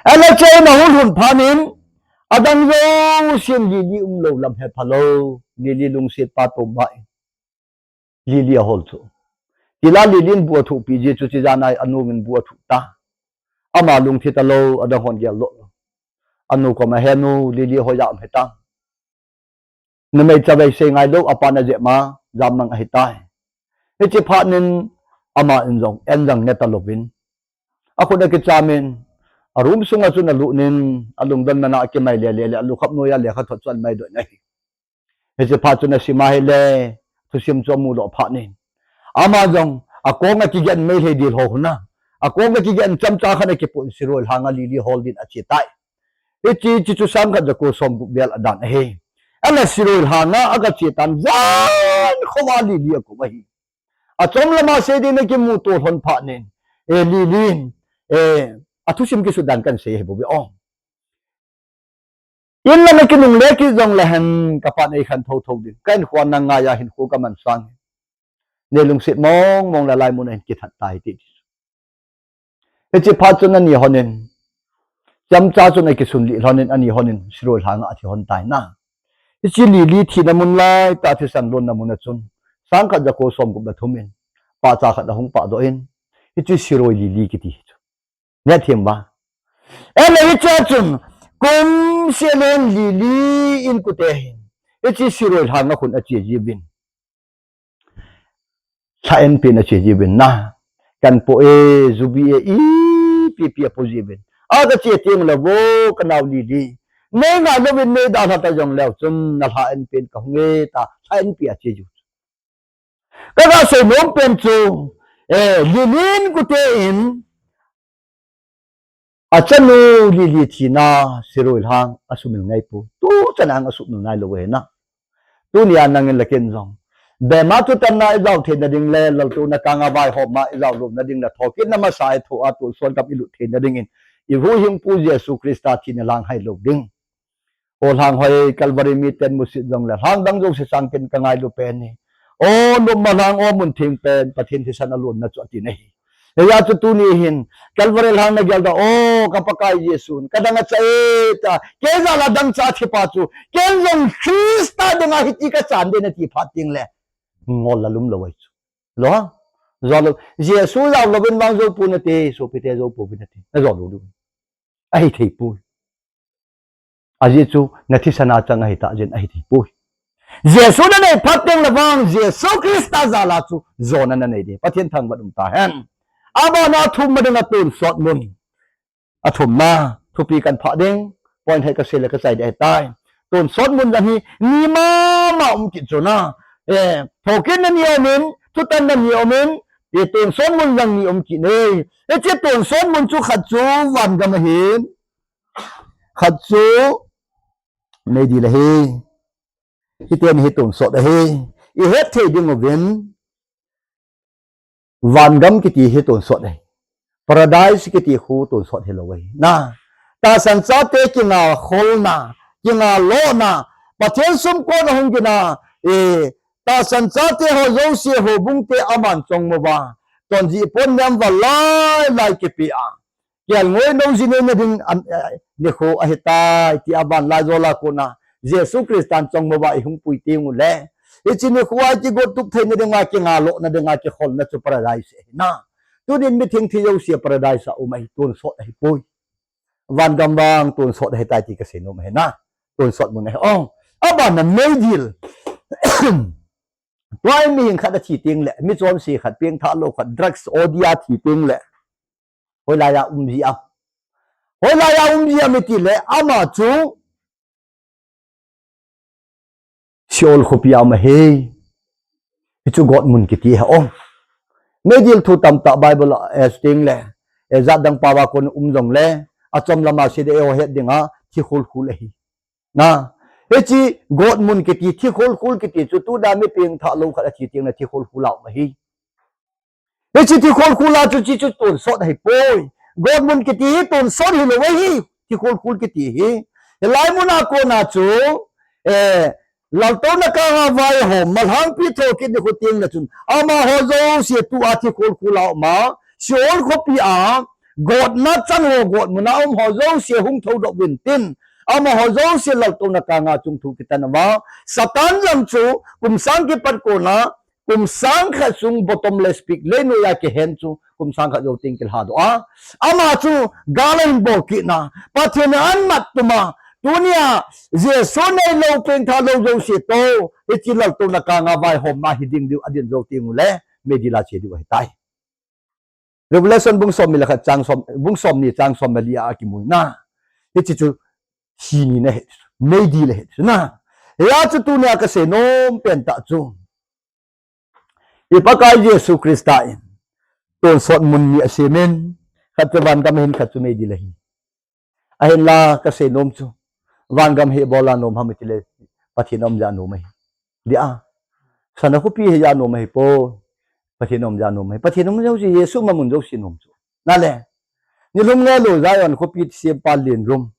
Ahile chu in ahung lhun phat in, adang jousen Lily umlou lam he phalou, Lily lungset pa tomba in. Lily ahol chu. Tila Lily in bu athuhpeh jeh chu chuche jan a anu in bu athuh ta. Ama lungthim talou, adang hon gel lou. Anu koma he nu, Lily hoiya um hitam. Numei chavei sei ngailou, apan ajep ma, jam mang ahitai. Hiche phat in ama in jong, en jong ne talouvin. Akhut akicham in, a room sunga chun alut in, alungdon man a akimai lele le, alukhap noiya lekhathot chu amai doh in ahi. Hiche phat chun asim a hile, thusim chu amu lou phat in. Ama jong, akong a kigen Meitei dil ho hung a. Akong a kigen chomcha khat akipoh in siroi lhang a Lily hol din ache tai. Hiche, hiche chu sangkhat jako somgup vel a dan ahi. Ahile siroi lhang a aga che tan jan khova Lily akou ahi. Achom lama sei ding na kimuto lhon phat in. Eh, Lily in, eh, athusim kisut dan kahin sei ahi bou ve o. In lama kinungle kit jongle hen kapan eikhen thotho ding. Kahinkho a nang ngaiya hinkho kaman sang. Nei lungset mong mong le lai mun a hin kithat tai ti. Hiche phat chun ani hon in. Chomcha chun akisun lih lhon in ani hon in siroi lhang a athi lhon tai na. Hiche Lily thina mun lai tah thisan lonna mun a chun. Sangkhat jako somgup le thum in. Pahcha khat ahung pahdoh in. Hiche siroi Lily kiti chu. Neh thim ba. Ahile hiche a chun, kum selen Lily in kute hin. Hiche siroi lhang a khun ache jiuvin. Lha enpen ache jiuvin na. Kan po e, jubi e, ipi pi apo jiuvin. Aga che teng le vo, ka nao Lily. Nei ngai louvin nei dalha ta jongleu chun, na lha enpen kahung e ta, lha enpen ache jiu. Kaga sei nom pen chu, eh, Lily in kute in, achanu Lily thina siroi lhang asumil ngai pou. Tuchan a asumil ngai lou ahi na. Tunia nangin le ken jong, bema thutanna ijao theina ding le, laltouna kanga vaihomna ijao lomna ding le, thokitna masa a thoa tonsot gam ilut theina dingin, ihuhhingpu Jesu Christa thina lhang hai lou ding. O lhang hoi Calvary miten musit jongle, lhang dang jouse sang ken kangailu pen ahi. O nopma lhang, o mun theng pen, Pathen thisan alonna chu ati nahi. Hijeh chun tuni hin, Calvary lhang nagel da, o ka Pakai Jesu, kadang acha e ta, kei jal a dangcha thipa chu, ken jong Christa dinga hiti kachan ding nati phat tengle, ngol la lum lou ahi chu. Lo ha? Jo lou. Jesu jao louvin vang jou ponate, sopite jou pouvin nate. Najou lou diu. Ahithei poi. Ajeh chu nathisan a chang ahitah jeh in ahithei poi. Jesu nanei phat tengle vang, Jesu Christa jal a chu jona nanei ding. Pathen thangvah um tahen. Abana athumna dinga tonsot mun. Athumna, thupi kan phah ding. Point hai kasei le kachai ding ahitai. Tonsot mun jong hi, ni mama um kit chu na. Eh, thokitna ni umin, thutanna ni umin, eh, tonsot mun jong ni um kit e. Hiche tonsot mun chu khat chu vangam ahin. Khat chu meidil ahi. Hiti hi tonsot ahi. Ihet thei ding uvin. Vangam kiti hi tonsot ahi. Paradise kiti khu tonsot hilou ahi. Na. Tahsan chate kinga kholna, kinga lohna. Pathen sumkon ahung kit na. Eh, tahsan chate ho jouse houbung te aman chongmo uva. Tonjih pon nem uva lai lai kipe a. Kelngoi nou jin neina ding, am, eh, nikho ahitai, tia vanlaijol a kona, Jesu Christan chongmo uva ihung pui teng ule. Hiche nikho a kigot tup theina dinga, kinga lohna dinga, kikholna chu paradise ahi na. Tunin mitheng thi jouse paradise a um ahi, tonsot ahipoi. Vangam vang tonsot ahitai ti kasei nom ahi na. Tonsot mun ahi. Oh, abana meidil. Tua hi mihing khat athi tengle, michonse khat, pengthah lou khat, drugs, O D a thi tengle. Hoilai a um ji am. Hoilai a um ji am itile, ama chu Sheol khopi a um ahi. Hichu got mun kiti ahi. Meidil thu tamtah Bible a, eh, tengle, eh, jat dang pao a kon um jongle, achom lama seiding eiho het dinga, thi khulkhul ahi. Na, hiche got mun kiti, thi khulkhul kiti chu, tuna mi pengthah lou khat athi tengle, thi khulkhul a um ahi. Hiche thi khulkhul a chu, hiche chu tonsot ahipoi. Got mun kiti hi tonsot hilou ahi. Thi khulkhul kiti hi. Hilai mun a kona chu, eh, laltouna kanga vaihomna lhangpi thokit nikho tengle chun. Amaho jouse tua thi khulkhul a um a. Sheol khopi a, gotna chan ho got mun a um ho jouse hung thoudoh uvin tin. Amaho jouse laltouna kanga chung thu kitan uva. Satan jong chu, kum sang kipat kona, kum sang khat sung bottomless pit, leinoi a kihen chu, kum sang khat jou teng kilhadoh a. Ama chu, gal ahin bol kit na, Pathen in ahin mat tum a, tunia, Jesu neilou pengthah lou jouse toh, hiche laltouna kanga vaihomna hiding diu, adin jou teng ule, meidil a che diu ahitai. Revelation bung somni le khat chang som, bung somni chang somli a kimu na. Hiche chu, hi ni na hi, meidil ahi na. Hia chu tunia kasei nom pen tah chu. I Pakai Jesu Christa in tonsot mun ni asemin, khat chu vangam ahin, khat chu meidil ahi. Ahinla kasei nom chu, vangam hi ibola nom ham itile, Pathen um jeh a nom ahi. Dia, sana khopi hi jeh a nom ahipoi, Pathen um jeh a nom ahi. Pathen um jouse, Jesu ma mun jouse nom chu. Nale, nilhum ngeilou Zion khopi sempa lenrum.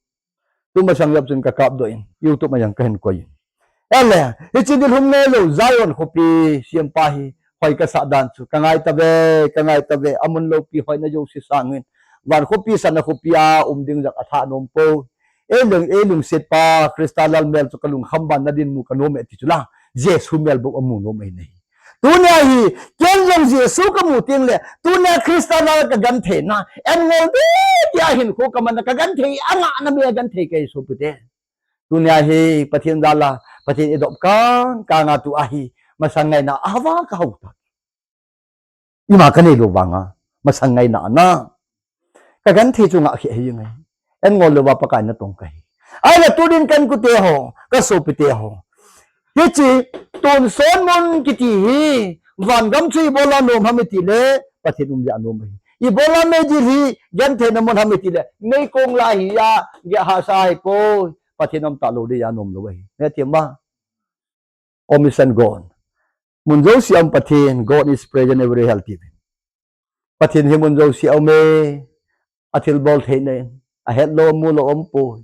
Tumasang jep chun kakapdoh in, YouTube a jong kahin koi in. Ele, hiche nilhum ngeilou Zion khopi sempa hi, hoi kasah dan chu, kangai tave, kangai tave, amun loupi hoina jouse sangin. Van khopi sana khopi a um ding jong atha nom poi. Ei lung, ei lungsetpa, Christa lalmel chu kalungkham ban a dinmu kanom e ti chu la. Jesu mel bou amu nom ahi nahi. Tunia hi, ken jong Jesu kamu tengle, tunia Christa lal a kagenthei na, en ngol ding tia hinkho kaman a kagenthei, angahna mei a genthei kahi sopite. Tunia hi, Pathen jal a, Pathen idop kang, kang a tua hi, masang ngaina, ahava kahou ta. Ima kanei lou vanga, masang ngaina na. Kagenthei chu ngah khe hi ngai. En ngol louva Pakai natong kahi. Ahile tunin kainkote ho, kasopite ho. Hiche, tonsot mun kiti hi, vangam chu ibola nom ham itile, Pathen um jeh a nom ahi. Ibola meidil hi, gentheina mun ham itile, meikong lai hi a, geh hahsa ahipoi, Pathen um talou ding a nom lou ahi. Nge thim ba? Omniscient God. Mun jousea um Pathen, God is present everywhere, ti. Pathen hi mun jousea um e, athilbol theina in, ahet lou, amu lou um poi.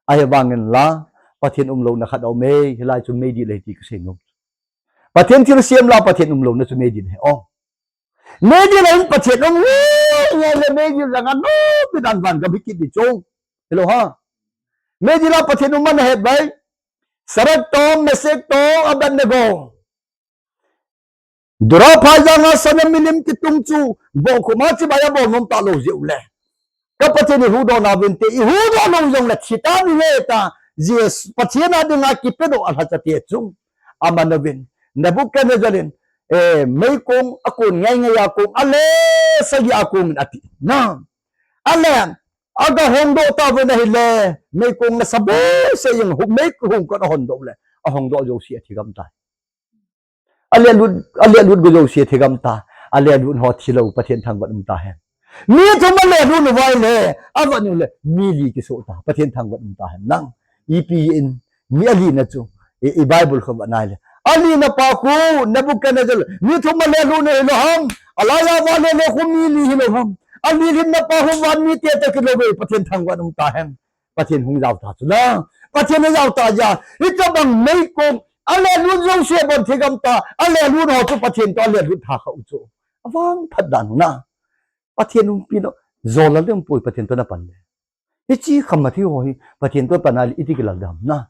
Ahivangin la, Pathen umlouna khat um e, hilai chu meidil ahi ti kasei nom. Pathen thilsem la, Pathen umlouna chu meidil ahi. Oh. Meidil a hin Pathen um nge, nge le meidil langa nom, pi dan van gam hi kiti chu. Hello ha. Meidil a Pathen um man ahet bai. Shadrach toh, Meshach toh, Abednego. Dura phaijang a sana milim kitung chu, bohkhum a chibai a bol nom talou jeh u le. Ka Pathen ihuhdoh nauvinte, ihuhdoh lou jongle thi ta ding ahi ta, Jesu, Pathen a dinga kipedoh a lhacha te chu. Aman uvin, Nebuchadnezzar in, eh, meikong akon ngai ngai a kong, ale sagi a kong in ati. Na. Ale, aga hongdoh tauvin ahile, meikong nasa behseh in hu, meikong kon ahondoh le, ahongdoh jouse athi gam tai. Alelut, alelut go jouse thi gam ta. Alelut ho thilou, Pathen thangvah um tahen. Mi thum alelut uva ahile, avat u le, mi li kisoh ta. Pathen thangvah um tahen. Nang, ipi in, mi alina chu, i, i Bible khovah nai le. Alina pa khu, Nebuchadnezzar, mi thum alelut u ahilou ham. Alaiya va le le khu mi li hilou ham. Ali lhinna pa khu van mite toh kilou ve, Pathen thangvah um tahen. Pathen hung jao ta chu la. Pathen ajao ta jeh a. Hitabang meikong. Alelut jouse bon thi gam ta. Alelut ho chu Pathen toh alelut tha kha u chu. Avangphat dan u na. Pathen umpi lou. Jol a le um poi Pathen toh na pan le. Hichi kham a thi ho hi. Pathen toh pan a le iti kilal dam na.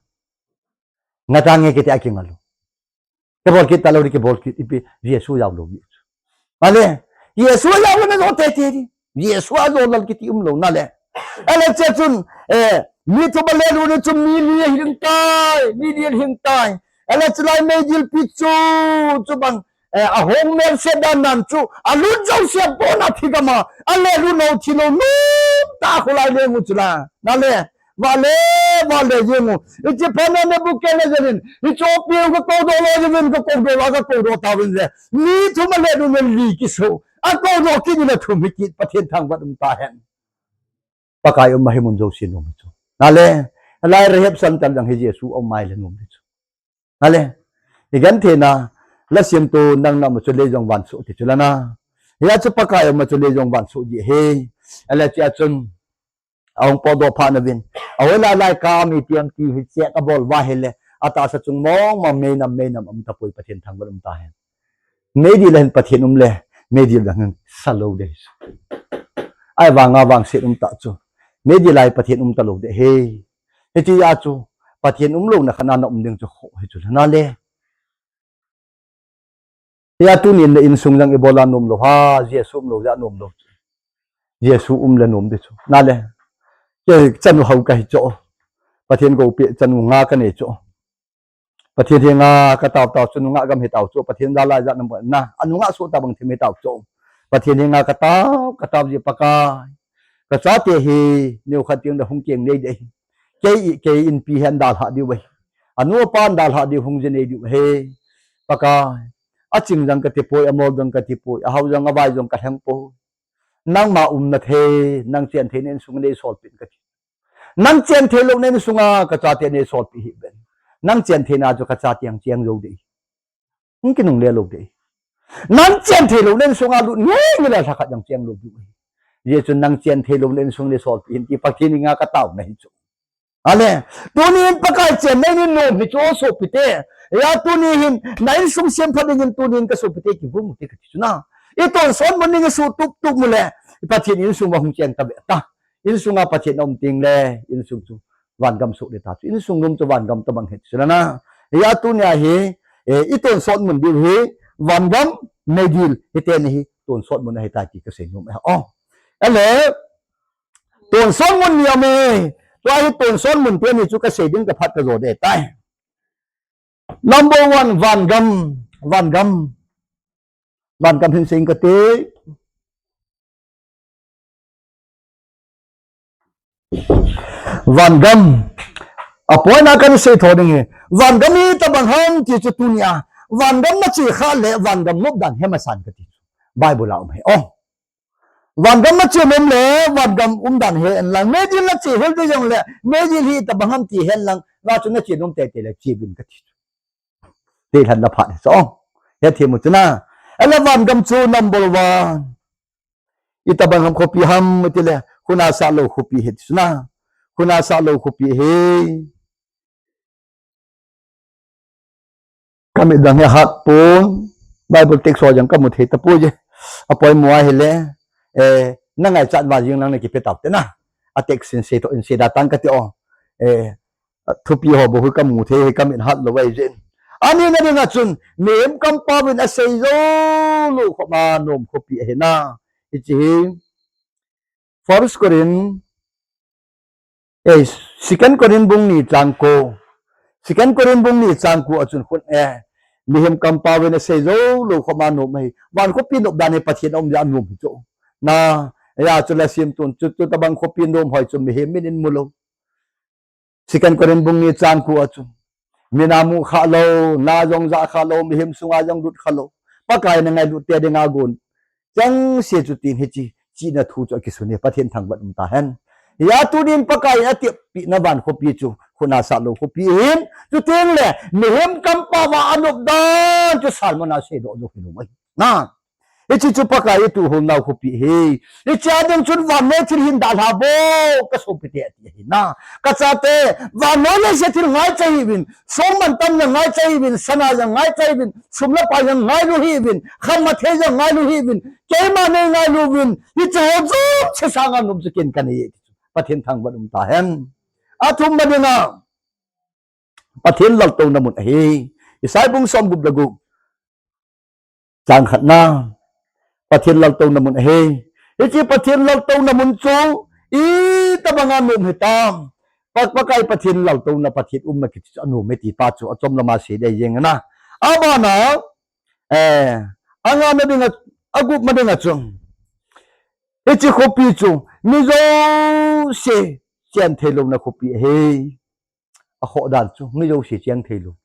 Ngata nge kiti a kingalu. Kibol kit talou di kibol kit ipi Jesu jao lou di. Ale, Jesu jao lou na jo tete di. Jesu a jo lal kiti umlou na le. Ale che chun, eh, mi thum alelut u chun mi li hing tai, mi li hing tai. Ale chulai meidil pi chu, chubang, eh, ahong mel se dan nan chu, alut jouse bon a thi gam a, alelut u thilou nom ta khulai le mu chu la. Na le, Vale, vale, jeng u. Hiche phat na Nebuchadnezzar in, hiche pi u ka koudoh lou jeh in, ka koudoh lou, ka koudoh tauvin je. Mi thum alelut u le li kisoh. Akoudoh kit u le thum hi kit, Pathen thangvah um tahen. Pakai um a hi mun jouse nom chu. Na le, lai Rahab san tal jang hi Jesu um a ahile nom chu. Ale, i genthei na, la sim tu nang na ma chu lei jong vangsoh ti chu la na. Hia chu Pakai ma chu lei jong vangsoh ji he. Ale, chia chun, ahung potdoh phat na vin. Ahoi lai lai ka mi tiam ti hi che ka bol va hele. Atahsa chung mong mong meinam, meinam um tapoi Pathen thangvah um tahen. Meidil a hin Pathen um le, meidil dang hin sa lou de. Ahivang a vangset um ta chu. Meidil a hi Pathen um talou de he. Hitia chu, Pathen umlouna khat na um ding chu kho hi chu la na le. Hia tunin le insung jang ibola nom lou ha, Jesu um lou jeh a nom lou. Jesu um le nom di chu. Na le. Kei chanu hao ka hi chu. Pathen koupi chanu nga ka nei chu. Pathen henga ka tao tao chu nungah gam hi tao chu, Pathen jalai jat na, na, anungah soh tabang thim hi tao chu. Pathen henga ka tao, ka tao ji Pakai. Ka chate hi, neo khat tiang da hung keng nei de hi. Kei, kei inpi hi an dalha diu ahi. Anu apa an dalha diu hung je nei diu ahi. Pakai. Aching jang ka ti poi, amol jang ka ti poi, ahao jang avai jang ka lheng poi. Nangma umna thei, nang chen thei na insung nei solpin ka ti. Nang chen thei lou na insunga ka chate nei solpi hi ben. Nang chen thei na chu ka chate ang cheng jou de. Hung kinungle lou de. Nang chen thei lou na insunga lut nge nge le lhakhat jang cheng lou de. Jesu nang chen thei lou na insung nei solpi hin ti Pathen henga ka tao na hi chu. Ale, tunin Pakai chen na in nom hi chu sopi te. Ya tunin hin, na insung semphat dingin tunin ka sopi te kivum u te ka ti chu na. I tonsot mun ding i suh tup tup mu le. Pathen insung va hung cheng ta ve ta. Insunga Pathen um ting le, insung chu vangam soh de ta chu. Insung nom chu vangam tabang hi chu la na. Ya tunia hi, eh, i tonsot mun diu hi, vangam, meidil, hiten hi, tonsot mun ahi ta ti ka sei nom e. Oh. Ale, tonsot mun ni ame. Tua hi tonsot mun te ni chu ka sei ding ka phat ka jo de tai. Number one, vangam, vangam. Vangam hin sing ka ti. Vangam. Apoi na kan sei tho ding hi. Vangam hi tabang ham ti chu tunia. Vangam na chi kha le vangam nop dan hi masan ka ti. Bible a um hi. Oh. Vangam na chi nom le, vangam um dan hi en lang. Meidil na chi hel de jong le, meidil hi tabang ham ti hen lang. Nga chu na chi nom te te le chi bin ka ti. Tei lhan na phat hi chu. He themu chu na. Ahile van gam chu number one. Itobang ham khopi ham itile, khuna sah lou khopi hi chu na. Khuna sah lou khopi hi. Kamit jong hi hat pon, Bible text ho jong kamu thei tapoi je. Apoimo ahile, eh, na ngaichat uva jing lang na kipe tau te na. A text in sei to in sei da tang kati o. Eh, thupi ho bou hi kamu thei hi kamit hat lou ahi jin. Ani na dinga chun, mihem kampau vin asei jou lou khop a nom khopi ahi na. Hiche hi, First Corinth, eh, Second Corinth bung ni chang ko. Second Corinth bung ni chang ko a chun khun, eh, mihem kampau vin asei jou lou khop a nom ahi. Van khopi nop dan hi Pathen a um jeh a nom hi chu. Na, hia chu la sim tun, chu, chutobang khopi nom hoi chu mihem min in mu lou. Second Corinth bung ni chang ko a chun. Min a mu kha lou, na jong ja kha lou, mihem sunga jong lut kha lou. Pakai na ngailut te dinga gon. Chengse chu tin hiche, chihna thu chu akisun e, Pathen thangvah um ta hen. Hia tunin Pakai in atep pi na van khopi chu, khuna sah lou khopi hin, chuteng le, mihem kampau va anop dan chu sermon a seidoh jou hilou mai. Na. Hiche chu Pakai i tuhol nau khopi hi. Hiche a ding chun vannoi thil hin dalha vo, ka sopite ati ahi na. Ka chate, vannoi leiset thil ngaicha hih uvin, songmantam jong ngaicha hih uvin, sana jong ngaicha hih uvin, sum le pai jong ngailu hih uvin, khamthei jong ngailu hih uvin, keima nei ngailu uvin, hiche ho jouse sanga nom chu ken kanei e ti chu. Pathen thangvah um ta hen. Athum na dinga. Pathen laltouna mun ahi. Isaiah bung som gup le gup. Chang khat na. Pathen laltouna mun ahi. Hiche Pathen laltouna mun chu itobang a nom hitam. Pa, Pakai Pathen laltouna Pathen umna kiti chu anom e ti pa chu achom lama sei dei jeng na. Abana, eh, anga na dinga, agup na dinga chu. Hiche khopi chu mi jouse chen thei louna khopi ahi. Akhoh dan chu, mi jouse cheng thei lou.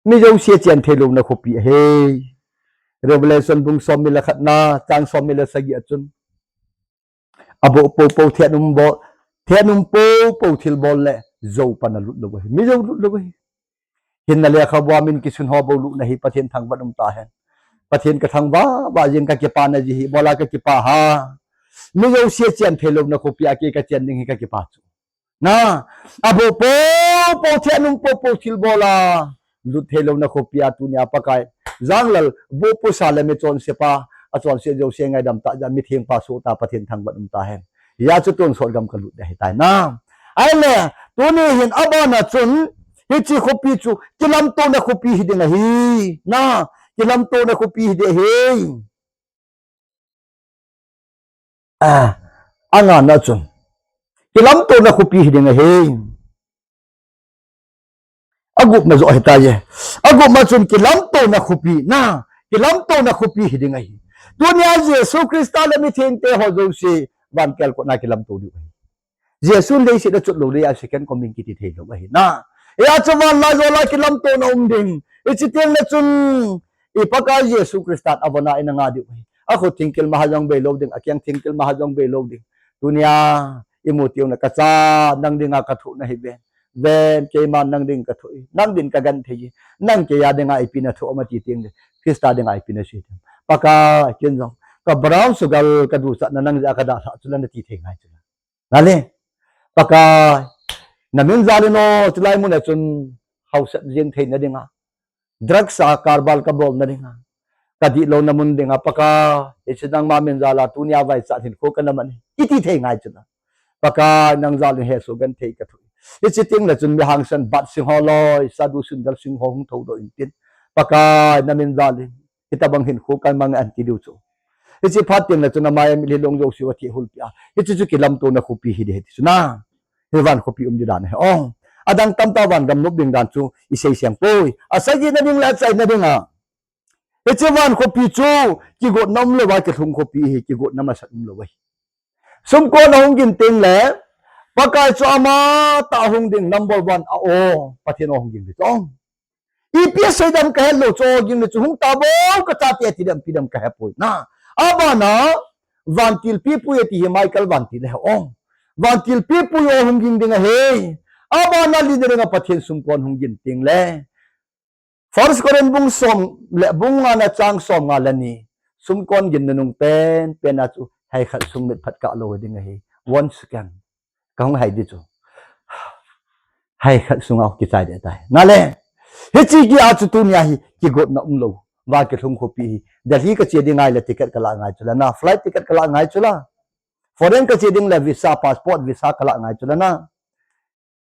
Mi jouse chen thei louna khopi ahi. Revelation bung som ni le khat na, chang som ni le sagi a chun. Aboh popo thenum bol, thenum popo thilbol le, jou pan alut lou ahi. Mi jou lut lou ahi. Hinna lekhabua min kisun ho bou lutna hi Pathen thangvah um ta hen. Pathen ka thangvah, vah jing ka kipana ji hi, bola ka kipa ha. Mi jouse chen thei louna khopi a kei ka chen ding hi ka kipa chu. Na, aboh popo, thenum popo thilbol a lut thei louna khopi a tunia Pakai. Janglal, bohpusa le mi chonsepa, achonse jouse ngaidam ta, ja mi thengpa soh ta Pathen thangvah um ta hen. Hia chu tonsot gam ka lut ding ahitai na. Ahile, tuni hin abana chun, hiche khopi chu, kilamtouna khopi hi ding ahi. Na, kilamtouna khopi hi ding ahi. Ah, anga na chun. Kilamtouna khopi hi ding ahi. Agup na joh ahitai e. Agup ma chun kilamtouna khopi na. Kilamtouna khopi hi ding ahi. Tunia Jesu Christa le mithengte ho jouse van kelkot na kilamto diu ahi. Jesu leiset a chot lou le a second coming kiti thei lou ahi na. Hia chu van lai jol a kilamtouna um ding. Hiche teng le chun i Pakai Jesu Christa avon a ina nga diu ahi. Akhut thingkil ma ha jong bei lou ding, akeng thingkil ma ha jong bei lou ding. Tunia imu tiu na ka cha, nang dinga ka thoh nahi ven. Ven, keima nang ding ka thoh e. Nang din ka genthei e. Nang kei a dinga ipi na thoh ham ati teng le. Christa dinga ipi na sei ham. Pakai ken jong. Ka brown sugar ka duchatna nang jeh a ka dalhah chu la nati thei ngai chu la. Nale. Pakai. Na min jal in o, chulai mun a chun hausat jeng theina dinga. Drugs a karbal ka bolna dinga. Ka dihlouna mun dinga, Pakai. Hiche nangma min jal a tunia vaichat hinkho ka na man e. Kiti thei ngai chu la. Pakai nang jal in hesoh genthei ka thoh e. Hiche teng le chun mi hangsan Bat Singh ho loi, Sadhu Sundar Singh ho hung thoudoh in tin. Pakai na min jal in. Hitabang hinkho ka mang e ati diu chu. Hiche phat teng le chun amai mitlhi long jouse u athehulpeh a. Hiche chu kilamtouna khopi hi ding ahi ti chu na. Hi van khopi um ding dan ahi. O. Adang tamtah van gam nop ding dan chu i seiseng poi. Asagi na ding le achaina dinga. Hiche van khopi chu kigotna umlou a kilhung khopi hi kigotna masat umlou ahi. Sumkon ahung gin teng le Pakai chu amatah ahung ding number one a o. Pathen ahung gin ding chu. Ipi asei dem ka het lou chu, ging le chu hung ta bou ka chate ti dem pi dem ka he poi na. Abana vantil pipui ati hi Michael vantil ahi o. Vantil pipui o hung ging ding ahi. Abana leader nga Pathen sumkon hung gin teng le. First Corinth bung som le bung nga na chang som nga le ni. Sumkon gin nunung pen pen a chu hai khat sung mit phat kah lou ding ahi. Once again. Ka hung hai di chu. Hai khat sunga kichai de tai. Na le. Hichi ki a chu tunia hi kigotna umlou. Va kilhung khopi hi. Delhi ka che ding ngai le ticket ka la ngai chu la na. Flight ticket ka la ngai chu la. Foreign ka che ding le visa, passport visa ka la ngai chu la na.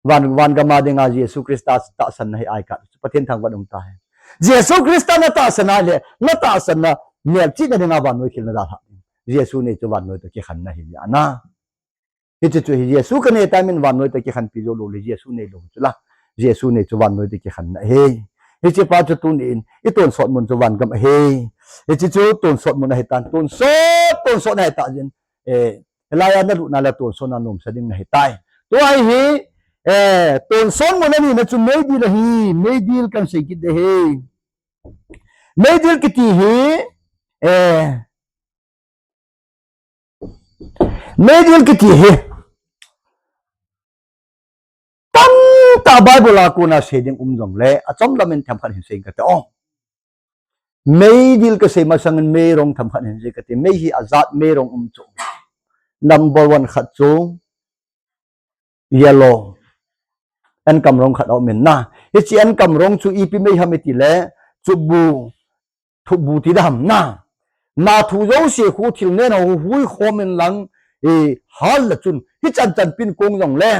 Van, van gam a dinga Jesu Christa tahsanna hi ai ka. Pathen thangvah um ta hi. Jesu Christa na tahsan a le, na tahsanna melchihna dinga vannoi thilna dalha. Jesu nei chu vannoi toh kikhenna hi ana. Hichu chu hi Jesu ka nei ta min vannoi toh kikhenpi jou lou le Jesu nei lou chu la. Jesu nei chu vannoi toh kikhenna hi. Hichi pa chu tunin, i tonsot mun chu van gam ahi. Hichi chu tonsot mun ahi tan, tonsot, tonsot na hi ta jin. Eh, hilai a na lutna le tonsot na nomsa ding na hi tai. Tua hi, eh, tonsot mun ani na chu meidil ahi, meidil kan sei kit de hi. Meidil kiti hi, eh, meidil kiti hi. Tamtah Bible a kona sei ding um jong le, achom lamin themkhat hin sei kate o. Meidil ka sei masangin meirong themkhat hin sei kate, mei hi ajat meirong um chu. Number one khat chu, yellow. Enkam rong khat a um in na. Hichi enkam rong chu ipi mei ham iti le, chubu, thubu ti da ham na. Na thu jouse khu thil nen ho hui khom in lang, eh, hal la chun. Hichan chan pin kong jong le.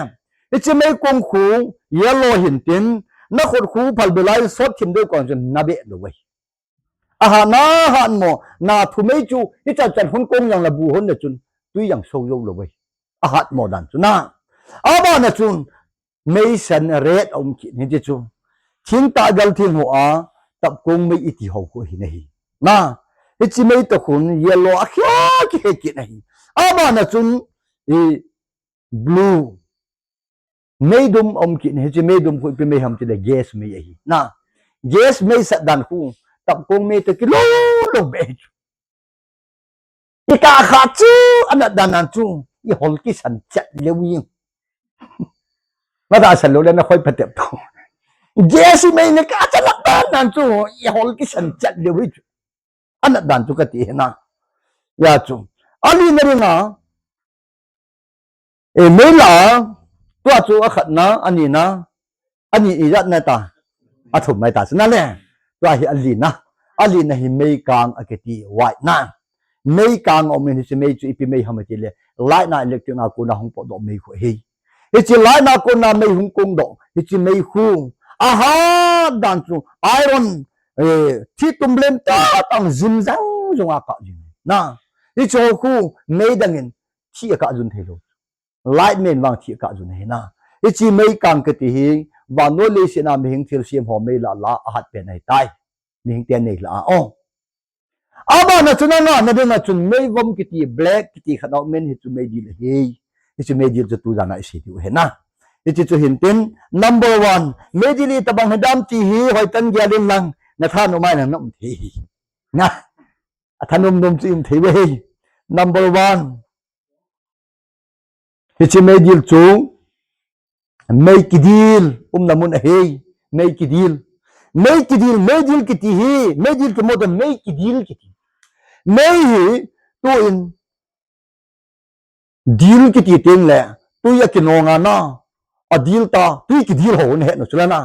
Hichi mei kong khu, yellow hin tin, na khut khu phal belai sot thim deu kong chun na be lou vei. Ahat na hat mo, na thu mei chu, hichan chan hun kong jang la bu hon na chun, tui jang so jou lou vei. Ahat mo dan chu na. Abana chun, mei san red a um kit hi ti chu. Thing tah gal thing ho a, tap kong mei iti ho khu hi na hi. Na, hichi mei toh khun, yellow a khia ki he kit na hi. Abana chun, i, blue. Meidum a um kit, hichi meidum khu ipi mei ham ti le gas mei ahi. Na, gas mei sat dan khu, tap kong mei toh kilou lou be chu. I ka kha chu, anat dan nan chu, i hol kisan chat leu i. Ma da san lou le na khoi patep tu. Gas mei ne ka chat lak dan nan chu, i hol kisan chat leu i chu. Anat dan chu kati hi na. Ya chu. Ali na ringa, E, mei la, tua chu akhatna, anina, ani ijat na ta, athum mai ta chu na le. Tua hi alina, alina hi meikang akiti white na. Meikang a um in hichi mei chu ipi mei ham iti le, light na electric na kona hung potdoh mei khu hi. Hichi light na kona mei hung kongdoh, hichi mei khu. Ahat dan chu, iron, eh, thi tum lem ta tang jim jang jong a ka jing. Na, hichi ho khu, mei dangin, thi a ka jun thei lou. Light mei vang thi a ka jun hi na. Hichi meikang kiti hi, vannoi leiset a mihing thilsem ho mei la la ahat pen ahi tai. Mihing te nei la a, o. Abana chun ana na dinga chun meivom kiti, black kiti khat a um in hichu meidil ahi. Hichu meidil chu tu jana i sei diu hi na. Hichi chu hin tin, number one, meidil itabang hi dam ti hi, hoitah gel in lang, na thanom mai na na um thei hi. Na, athanom nom chu um thei ve hi. Number one, Hichi meidil chu, mei kidil, umna mun ahi, mei kidil. Mei kidil, meidil kiti hi, meidil kimo ta mei kidil kiti. Mei hi, tuin, dil kiti teng le, tui a kinong a na, adil ta, tui kidil ho na he no chula na.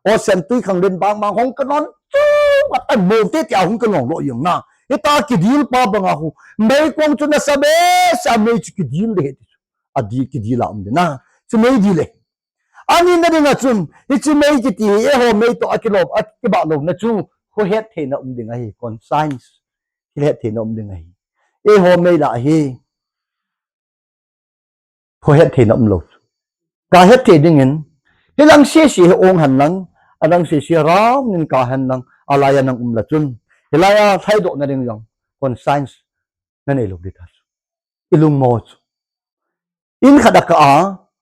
O sen tui khang den bang bang hong kanon chu, wat a mo te te a hong kanon lo yung na. Hita kidil pa banga hu. Mei kong chu nasa behseh a mei chu kidil de he ti chu. Adi kidil a um de na. Chu meidil e. Ani na dinga chun, hichi mei kiti hi, eiho mei toh akilom, akibah lona chu, ho het theina um ding ahi, conscience. Hi het theina um ding ahi. Eiho mei la hi. Ho het theina um lo. Ka het thei dingin, hilang sese hi ong hen lang, alang sese ram nin ka hen lang, alai a nang um la chun. Hilai a lhaidoh na ding jong, conscience na nei lo di ta chu. I lungmo chu. In khat a ka a,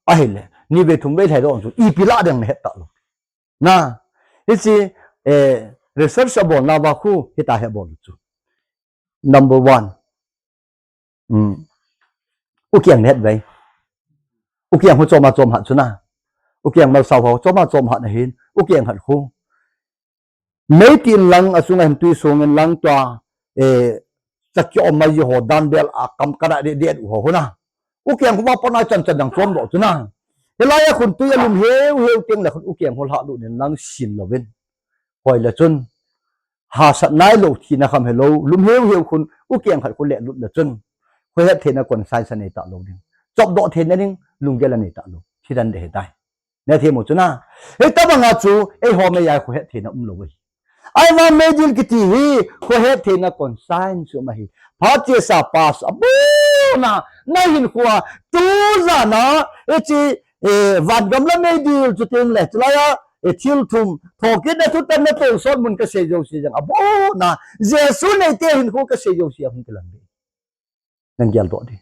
ahile, ni ve thum ve lhaidoh chu, ipi la ding na het ta lo. Na, hichi, eh, research a bol na va khu, hita he bol chu. Number one. Um. U kiang het vei. U kiang hu choma chom hat chu na. U kiang mal sau ho choma chom hat na hin. U kiang hat khu. Mei tin lang, asunga hin tui songin lang tua, eh, chaki om mai ho dan bel a kam kana de de u ho huna. U keng khu ma pona chan chan dang chom doh chu na. Hilai a khun tui a lum heu heu teng le khun u keng khu lha lut nin lang sin lovin. Hoi le chun. Hahsat nai lo thina kham helou. Lum heu heu khun u keng khat khu le lut le chun. Khu het theina conscience nei ta lo ding. Chop doh theina ding lunggel a nei ta lo. Thi dan de he tai. Neh thei mo chu na. Hei tabang a chu, eiho mei a khu het theina um lo ahi. Ahivang meidil kiti hi, khu het theina conscience um ahi. Phat chesa past a bu na, na hinkho a, tu jan a, hiche, eh, van gam le meidil chu teng le, chulai a, eh, thil thum, thokit na thutan na tonsot mun kasei jouse jeng a bu na, Jesu neite hinkho kasei jouse a hung kilang ding. Nang geldoh ding.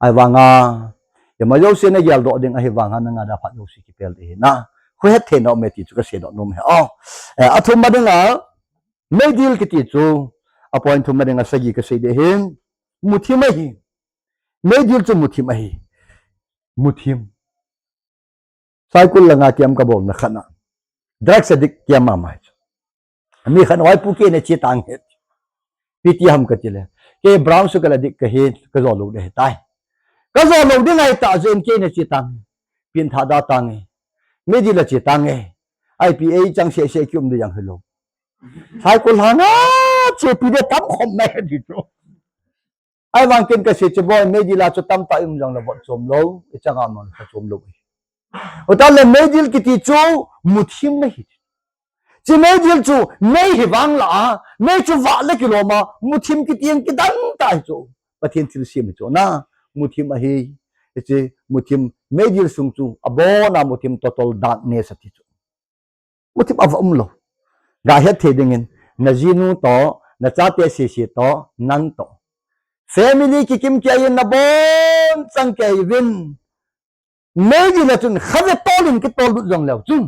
Ahivanga, ima jouse na geldoh ding, ahivanga nang a dia phat jouse kipel ding ahi na. Khu het theina um e ti chu kasei doh nom e. Oh, eh, athum ma dinga, meidil kiti chu, a point thum ma dinga sagi kasei ding ahi. Muthim ahi. Meidil chu muthim ahi. Muthim. Saikul langa camp kabol na khat na. Drugs addict camp mama chu. Mi khat na, "Oi pu, kei na che tang e." Pi ti ham kati le. "Kei brown sugar addict kahi, kajo lou ding ahi tai." "Kajo lou ding ahi tah jeh in kei na che tang e." Pin tha da tang e. Meidil a che tang e. I P A chang se se kium ding jong hilou. Saikul langa chepi ding tam khom mai di chu. Ahivang ken kasei chu boi, meidil a chu tamtah i um jongle vot chom lou, i changa man kha chom lou. Hita le meidil kiti chu muthim ahi. Hiche meidil chu mei hi vang la a, mei chu vah le kilom a, muthim kiti ang kidang tah ahi chu. Pathen thilsem ahi chu na, muthim ahi. Hiche muthim meidil sung chu abon a muthim total darkness ati chu. Muthim ava um lou. Ga het thei dingin, na jinu toh, na chate sese toh, nang toh. Family kikim kei in na bon chang kei uvin. Meidil a chun, khatvei tolin kitol lut jong leu chun.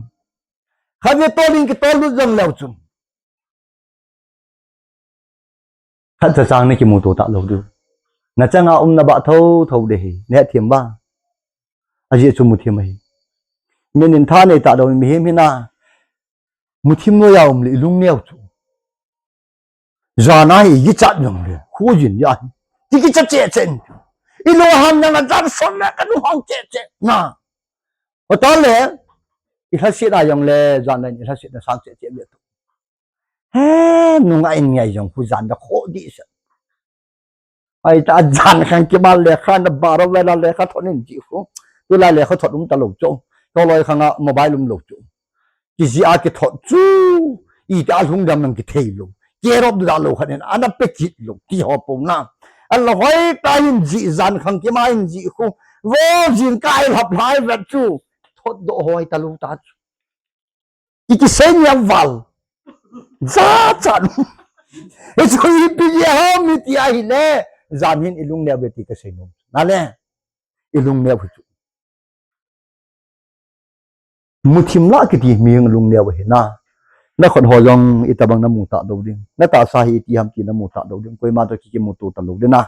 Khatvei tolin kitol lut jong leu chun. Khat cha chang na kimuto ta lou diu. Na changa um na ba tho tho de hi. Neh thim ba. Ajeh chu muthim ahi. Min in tha nei ta dou mihem hina. Muthim noiya um le i lungneo chu. Jana hi i kichat jong le. Khu jin ya hi. Ti kichat che chen. I lou ham jong na jan son na ka nu hang che che. Na. Hita le. I lhaset a jong le. Jan le i lhaset na sang che che le tu. He, nunga in ngai jong khu jan da kho di sa. Ai ta jan khang kima lekha na baro vela lekha thot in ji khu. Tulai lekha thot um ta lou chu. Toloi khanga mobile um lou chu. Kijih a kithot chu. Iti a lhung gam nang kithei lou. Kerop du da lou khat in ana pe kit lou. Ti ho po na. Ala hoi ta in ji jan khang kima in ji khu. Vo jin kai lhap lai vet chu. Thot doh hoi ta lou ta chu. I kisei ni a val. Jachat. Hichu ipi ham iti ahile. Jan hin i lungneo ve ti kasei nom. Na le. I lungneo hi chu. Muthim lah kiti mi lungneo hi na. Na khut ho jong itabang na mu ta dou ding. Na tahsa hi iti ham ti na mu ta dou ding. Koima toh ki kimuto ta lou ding na.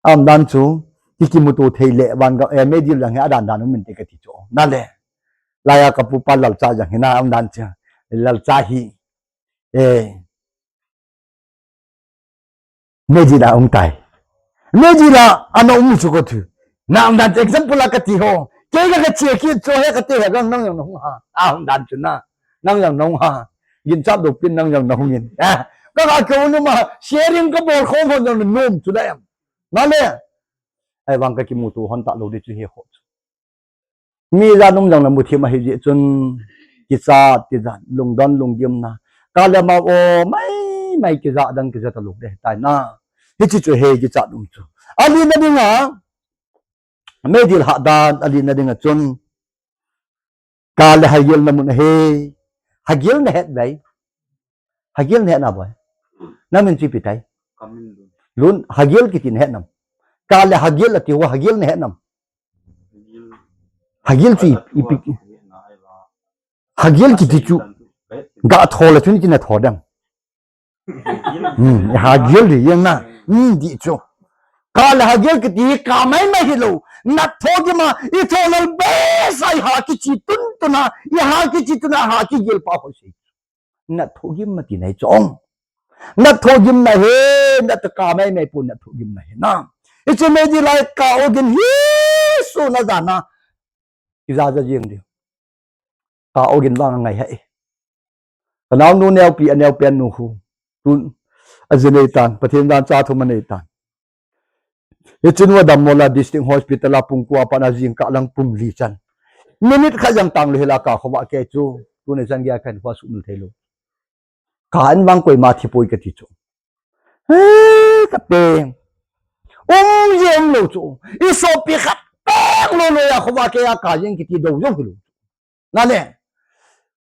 Aum dan chu, ki kimuto thei le, van ga, eh, meidil jong hi adan dan um in ti kati chu. Na le. Laiya ka pupa Lalcha jong hi na aum dan chu. Lalcha hi. Eh. Meidil a um tai. Meidil a ana um chu ko thu. Na aum dan chu example a kati ho. Kei ka kache kit chu he kati he gang nang jong na hung ha. Aum dan chu na. Nang jong na hung ha. Ginchat dopin nang jong na hung in. Ah. Ka ka ko nu ma sharing kabol khom ho jong na nom chu da em. Na le. Ahivang ka kimuto hon ta lou di chu hi ho. Mi jan um jong le muthim ahi jeh chun kichat, kichat, lungdon, lunggim na. Ka le ma o, mai, mai kichat dang kichat ta lou de tai na. Hichi chu he kichat um chu. Ali na dinga, meidil ha dan, ali na dinga chun. Ka le hagil na mun ahi. Hagil na het dai. Hagil na het na boi. Na min chu ipi tai. Kamin lun. Lun hagil kiti na het nam. Ka le hagil ati ho hagil na het nam. Hagil. Hagil chu ipi. Hagil kiti chu. Ga tho le chun kina tho dam. Hmm, hagil di yang na. Hmm, di chu. Ka le hagil kiti ka mai mai hilou. Na tho di ma, i tho lal be sai ha kichi tun tun a, i ha kichi tun a ha kigil pa ho si. Nat thoh gim ma ti nahi chu. Nat thoh gim nahi, nat ka mai mai pu nat thoh gim nahi na. Hichu meidil a ka ogin hi su na jana. Ija ja jing di. Ka ogin vang ngai hai. Ka naonu neopi a neopen nu hu. Tun a ji nei tan, Pathen dan cha thum a nei tan. Hichun va dam mola District Hospital a pung ko a pat na jingkah lang pung li chan. Minute khat jang tang lou hela ka khovah kei chu. Tuni chan gei a kan khovah sumil thei lou. Ka an vang koima thi poi kati chu. He, ka peng. Um je um lou chu. I sopi khat peng lou lou a khovah kei a ka jing kiti dou jong hilou. Nale.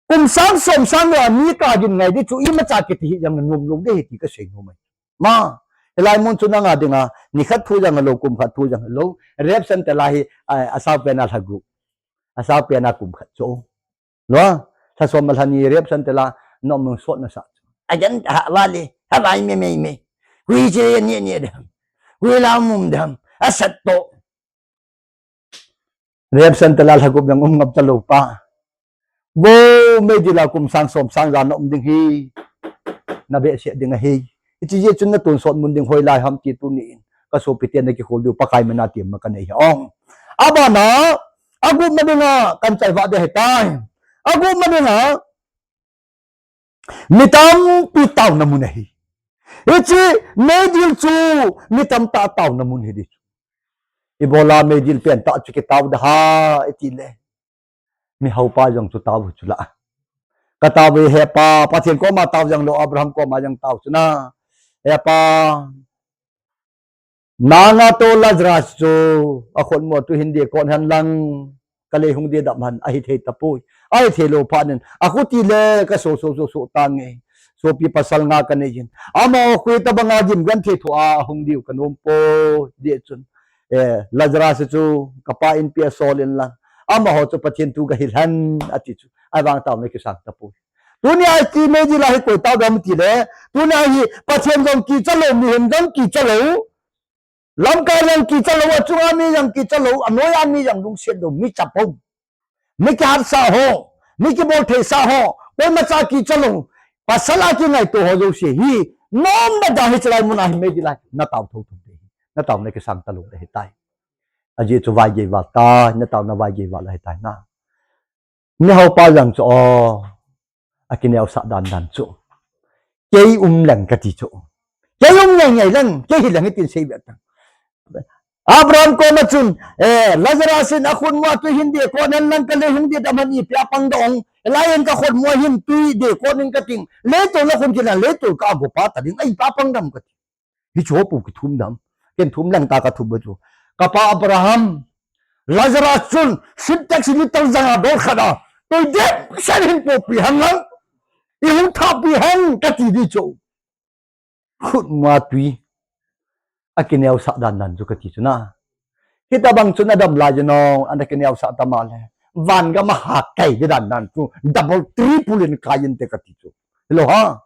Kum sang som sang lou a mi ka gin ngai di chu imacha kiti hi jang nom lou de hi ti ka sei nom mai. Ma, hilai mun chu nanga dinga, ni khat thu jang lou, kum khat thu jang lou. Rehab center a hi, a, a sao pen a lha gu. A sao pen a kum khat chu. Lo, lha som a lha ni rehab center a nom sot na sa. A jan ha va le, ha vai me me me. Hui che ni ni de. Hui la mum de. A sat to. Rehab center a lha gup jang um ngap ta lou pa. Vo meidil a kum sang som sang ja na um ding hi. Na behseh ding ahi. Hichi jeh chun na tonsot mun ding hoilai ham ti tuni in. Ka sopi ten na kikhol diu Pakai min a ti ma ka nei hi ong. Abana, agup ma dinga kan chai va de he tai. Agup ma dinga mi tampi tauna mun ahi. Hichi meidil chu mi tamtah tauna mun hi di chu. Ibola meidil pen tah chu kitau da ha iti le. Mi haupa jong chu tau chu la. Ka tau ve he pa, Pathen koma tau jang lou, Abraham koma jang tau chu na. He pa, nanga to Lazarus chu a khut mu a tu hin de kon hen lang, ka lei hung de dam hen, ahi thei tapoi. Ahi thei lou phat in, a khuti le ka so so so so ta nge. Sopi pasal nga ka nei hin. Amaho khu tabanga gim gan thei thu a hung diu ka nom poi, di chun. Eh, Lazarus chu ka pa inpi a sol in lang. Amaho chu Pathen thu ka hil hen, ati chu. Ahivang tauna kisang tapoi. Tuni a ti meidil a hi koi tau dam ti le. Tuni a hi Pathen jong kicha lou, mihem jong kicha lou. Lamkai jong kicha lou, achunga mi jong kicha lou, anoiya mi jong lungset lou, mi chapang. Mi kihatsa ho, mi kibol theisa ho, koimacha kicha lou. Pasal a kingaito ho jouse hi, nom ma da hi chulai mun a hi meidil a hi, na tau tho tho de hi, na tauna kisang talou de hi tai. Ajeh chu vaigei val tai, na tauna vaigei val ahi tai na. Mi haupa jang chu, o, a kineosah dan dan chu. Kei um leng kati chu. Kei um ngai ngai leng, kei hi leng itin sei ve tang. Abraham koma chun, eh, Lazarus in a khut mu a tu hin de kon hen lang ka lei hung de dam hen ipi a pang dong. Lai in ka khut mu a hin tu de kon in ka ting. Leitol a khun kila leitol ka go pa ta ding, ai pa pang dam kati. Hichu pu kithum dam. Ken thum lang ta ka thum ba chu. Ka pa Abraham, Lazarus chun sintex liter janga dol khat a. Tui de sen hin popi hang lang. I hung thapi hang kati di chu. Khut mu a tui. A kineosah dan dan chu kati chu na. Hitabang chun a dam lai jeh in, ana kineosah ta ma le. Van gam a ha kai di dan dan chu. Double triple in kai inte kati chu. Hilou ha.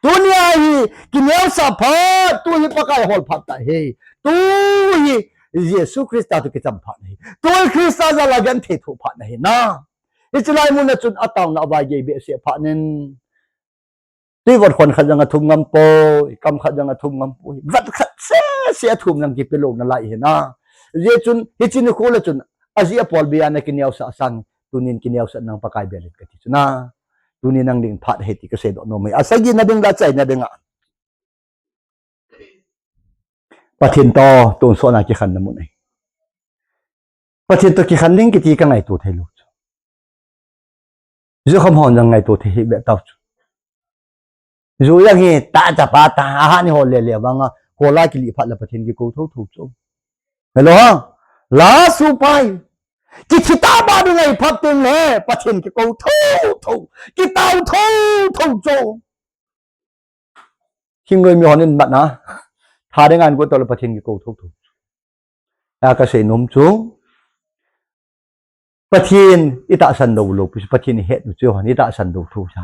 Tuni a hi kineosah phat, tu hi Pakai hol phat ta hi. Tu hi Jesu Christa tu kicham phat hi. Tu hi Christa jal a genthei thoh phat hi na. Hichi lai mun a chun a tauna a vaigei behseh phat in. Tui vot khon khat jong a thum ngam poi, kam khat jong a thum ngam poi. Vat khat sese a thum lang kipe lou na lai hi na. Jeh chun, hichi nikho le chun, ajeh a pol bia na kineosah sang, tunin kineosah nang Pakai bel in kati chu na. Tunin nang ding phat hi ti ka seidoh nom e. A sagi na ding la chai na ding a. Pathen to, tonsot na kikhen na mun e. Pathen to kikhen ding kiti ka ngaito thei lou chu. Ju kham hon jang ngaito thei hi be tau chu. Ju jang hi ta cha pa ta ha ni ho le le vang a ko la kili phat la Pathen kikou tho tho chu. Hello ha. La su pai. Kithi ta ba ding ngai phat teng le Pathen kikou tho tho. Kitao tho tho chu. Hingloi mi hon in mat na. Tha ding an ko to le Pathen kikou tho tho. A ka sei nom chu. Pathen i tahsan lou lou pi, Pathen i het u chu hon i tahsan lou thu sa.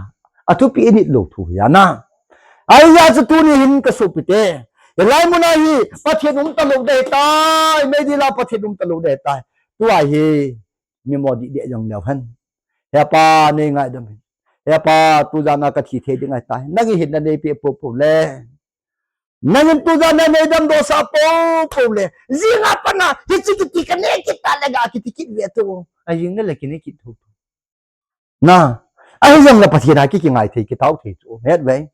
A thupi i nit lou thu hi a na. Ai ya chu tuni hin ka sopi te. Hilai mun a hi Pathen um ta lou de tai, meidil a Pathen um ta lou de tai. Tua hi mi mo di de jong leu hen. He pa nei ngaidam hen. He Pa, tujan a kathi thei ding ahitai. Nangin hin nanei peh poupou le. Nangin tujan a nei damdoh sah poupou le. Jing a pat a, hiche kiti kanei kit tale ga kiti kit ve tou. Ajing le kinei kit thou. Na, ahi jongle Pathen a ki, kingai thei, kitao thei chu, het ve.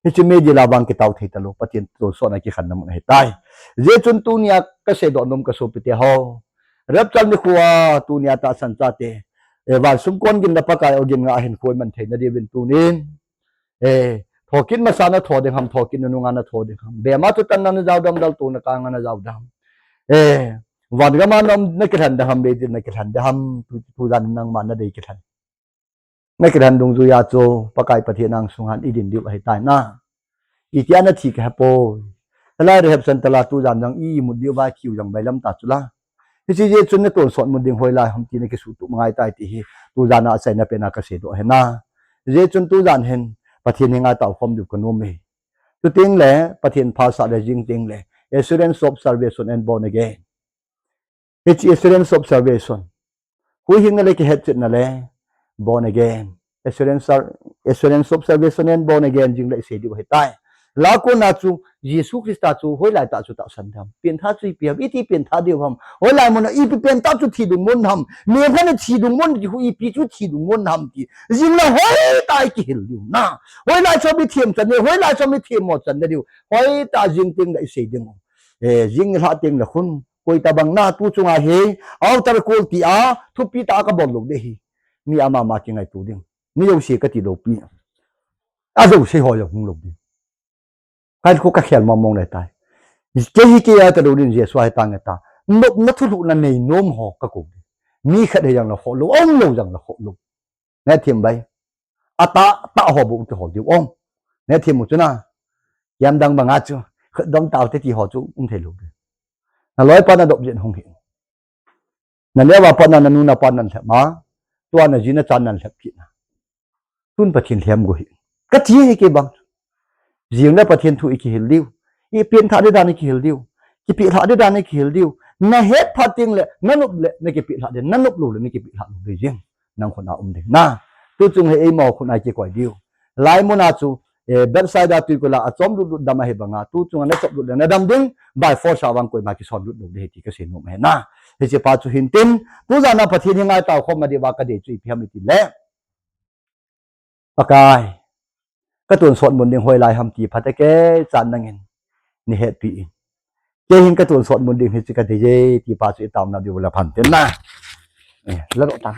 Hiche media la vang kitao thei talou, Pathen tonsot a kikhenna mun ahitai. Hijeh chun tunia kaseidoh nom kasopite ho. Rapture nikho a tunia tahsan chate. Eh, van sumkon gin le Pakai ogin nga ahinkho iman theina diuvin tunin. Eh, thokit masa natho ding ham, thokit nunung a natho ding ham. Bema chu tan a najao dam, daltouna kang a najao dam. Eh, van gam a na um nakilhen ding ham, leiset a nakilhen ding ham, tu, tujan nangma nadei kilhen. Nakilhen dungjuia chu, Pakai Pathen angsunga idin diu ahitai na. Itia nathi kahepoi. Hilai rehab center la tujan jong imut diu va kiu jong bailam ta chu la. Hiche jeh chun natonsot mun ding hoilai ham ti nakisuhtup ngai tai ti hi. Tujan a achaina pen a kaseidoh ahi na. Hijeh chun tujan hin Pathen henga taokhom diu kanom e. Chuteng le Pathen phasah le jing teng le assurance of salvation and born again. Hiche assurance of salvation. Huhhingna le kihetchetna le born again. Assurance, assurance of salvation and born again jing le isei diu ahitai. Lakona chu Jesu Christa chu hoilai tah chu tahsan ding ham. Pengthah chu ipi ham, iti pengthah diu ham. Hoilai mun a ipi pengthah chu thidung mun ham. Mehon a thidung mun ti hu ipi chu thidung mun ham ti. Jing le hoitah a ikihil diu na. Hoilai chu mi themchan ne, hoilai chu mi themmo chan ne diu. Hoitah jing teng le isei ding. Eh, jing ilhah teng le khun. Koi tabang na tu chunga hi, outer call ti a, thupi tah a kabol lou ding ahi. Mi amama kingaito ding. Mi jouse kati lou pi. Ajouse ho jong hung lou ding. Kai khu kakhel mong mong le tai. Kei hi kei a talou ding Jesu ahi tang e ta. Nopna thulhuhna nei nom ho kakou ding. Mi khat hijong le khoh lou, aum lou jong le khoh lou. Nahethem bai. Atah, tah ho bou kihol diu um. Nahethem u chu na. Yam dang banga chu. Khut dom tao te ti ho chu um thei lou ding. Naloi pa nadop jeh in hung hi. Naneo a pat na nanu napa nan lhep ma. Tua naji nacha nan lhep kit na. Tun Pathen lhem go hi. Kati hi kei bang. Jing le Pathen thu ikihil diu. Ipengthah ding dan ikihil diu. Kipelhah ding dan ikihil diu. Nahet phat teng le, nanop le, nakipelhah ding, nanop lou le, nakipelhah lou ding jing. Nang khut a um ding. Na, tu chung hi eima khut a kikoi diu. Lai mun a chu, eh, Bethsaida tuikul a achom lut lut dam ahi banga. Tu chunga nachop lut le nadam ding. By force a vang koima kison lut lou ding ahi ti kasei nom ahi na. Hiche pa chu hin tin. Tujan a Pathen henga taokhom a diuva kadei chu ipi ham iti le. Pakai, katonsot mun ding hoilai ham ti phatah a kei chan nangin neihetpi in. Kei hin katonsot mun ding hiche kadei e ti pa chu itaona diu le phan tin na. Eh, la ro ta.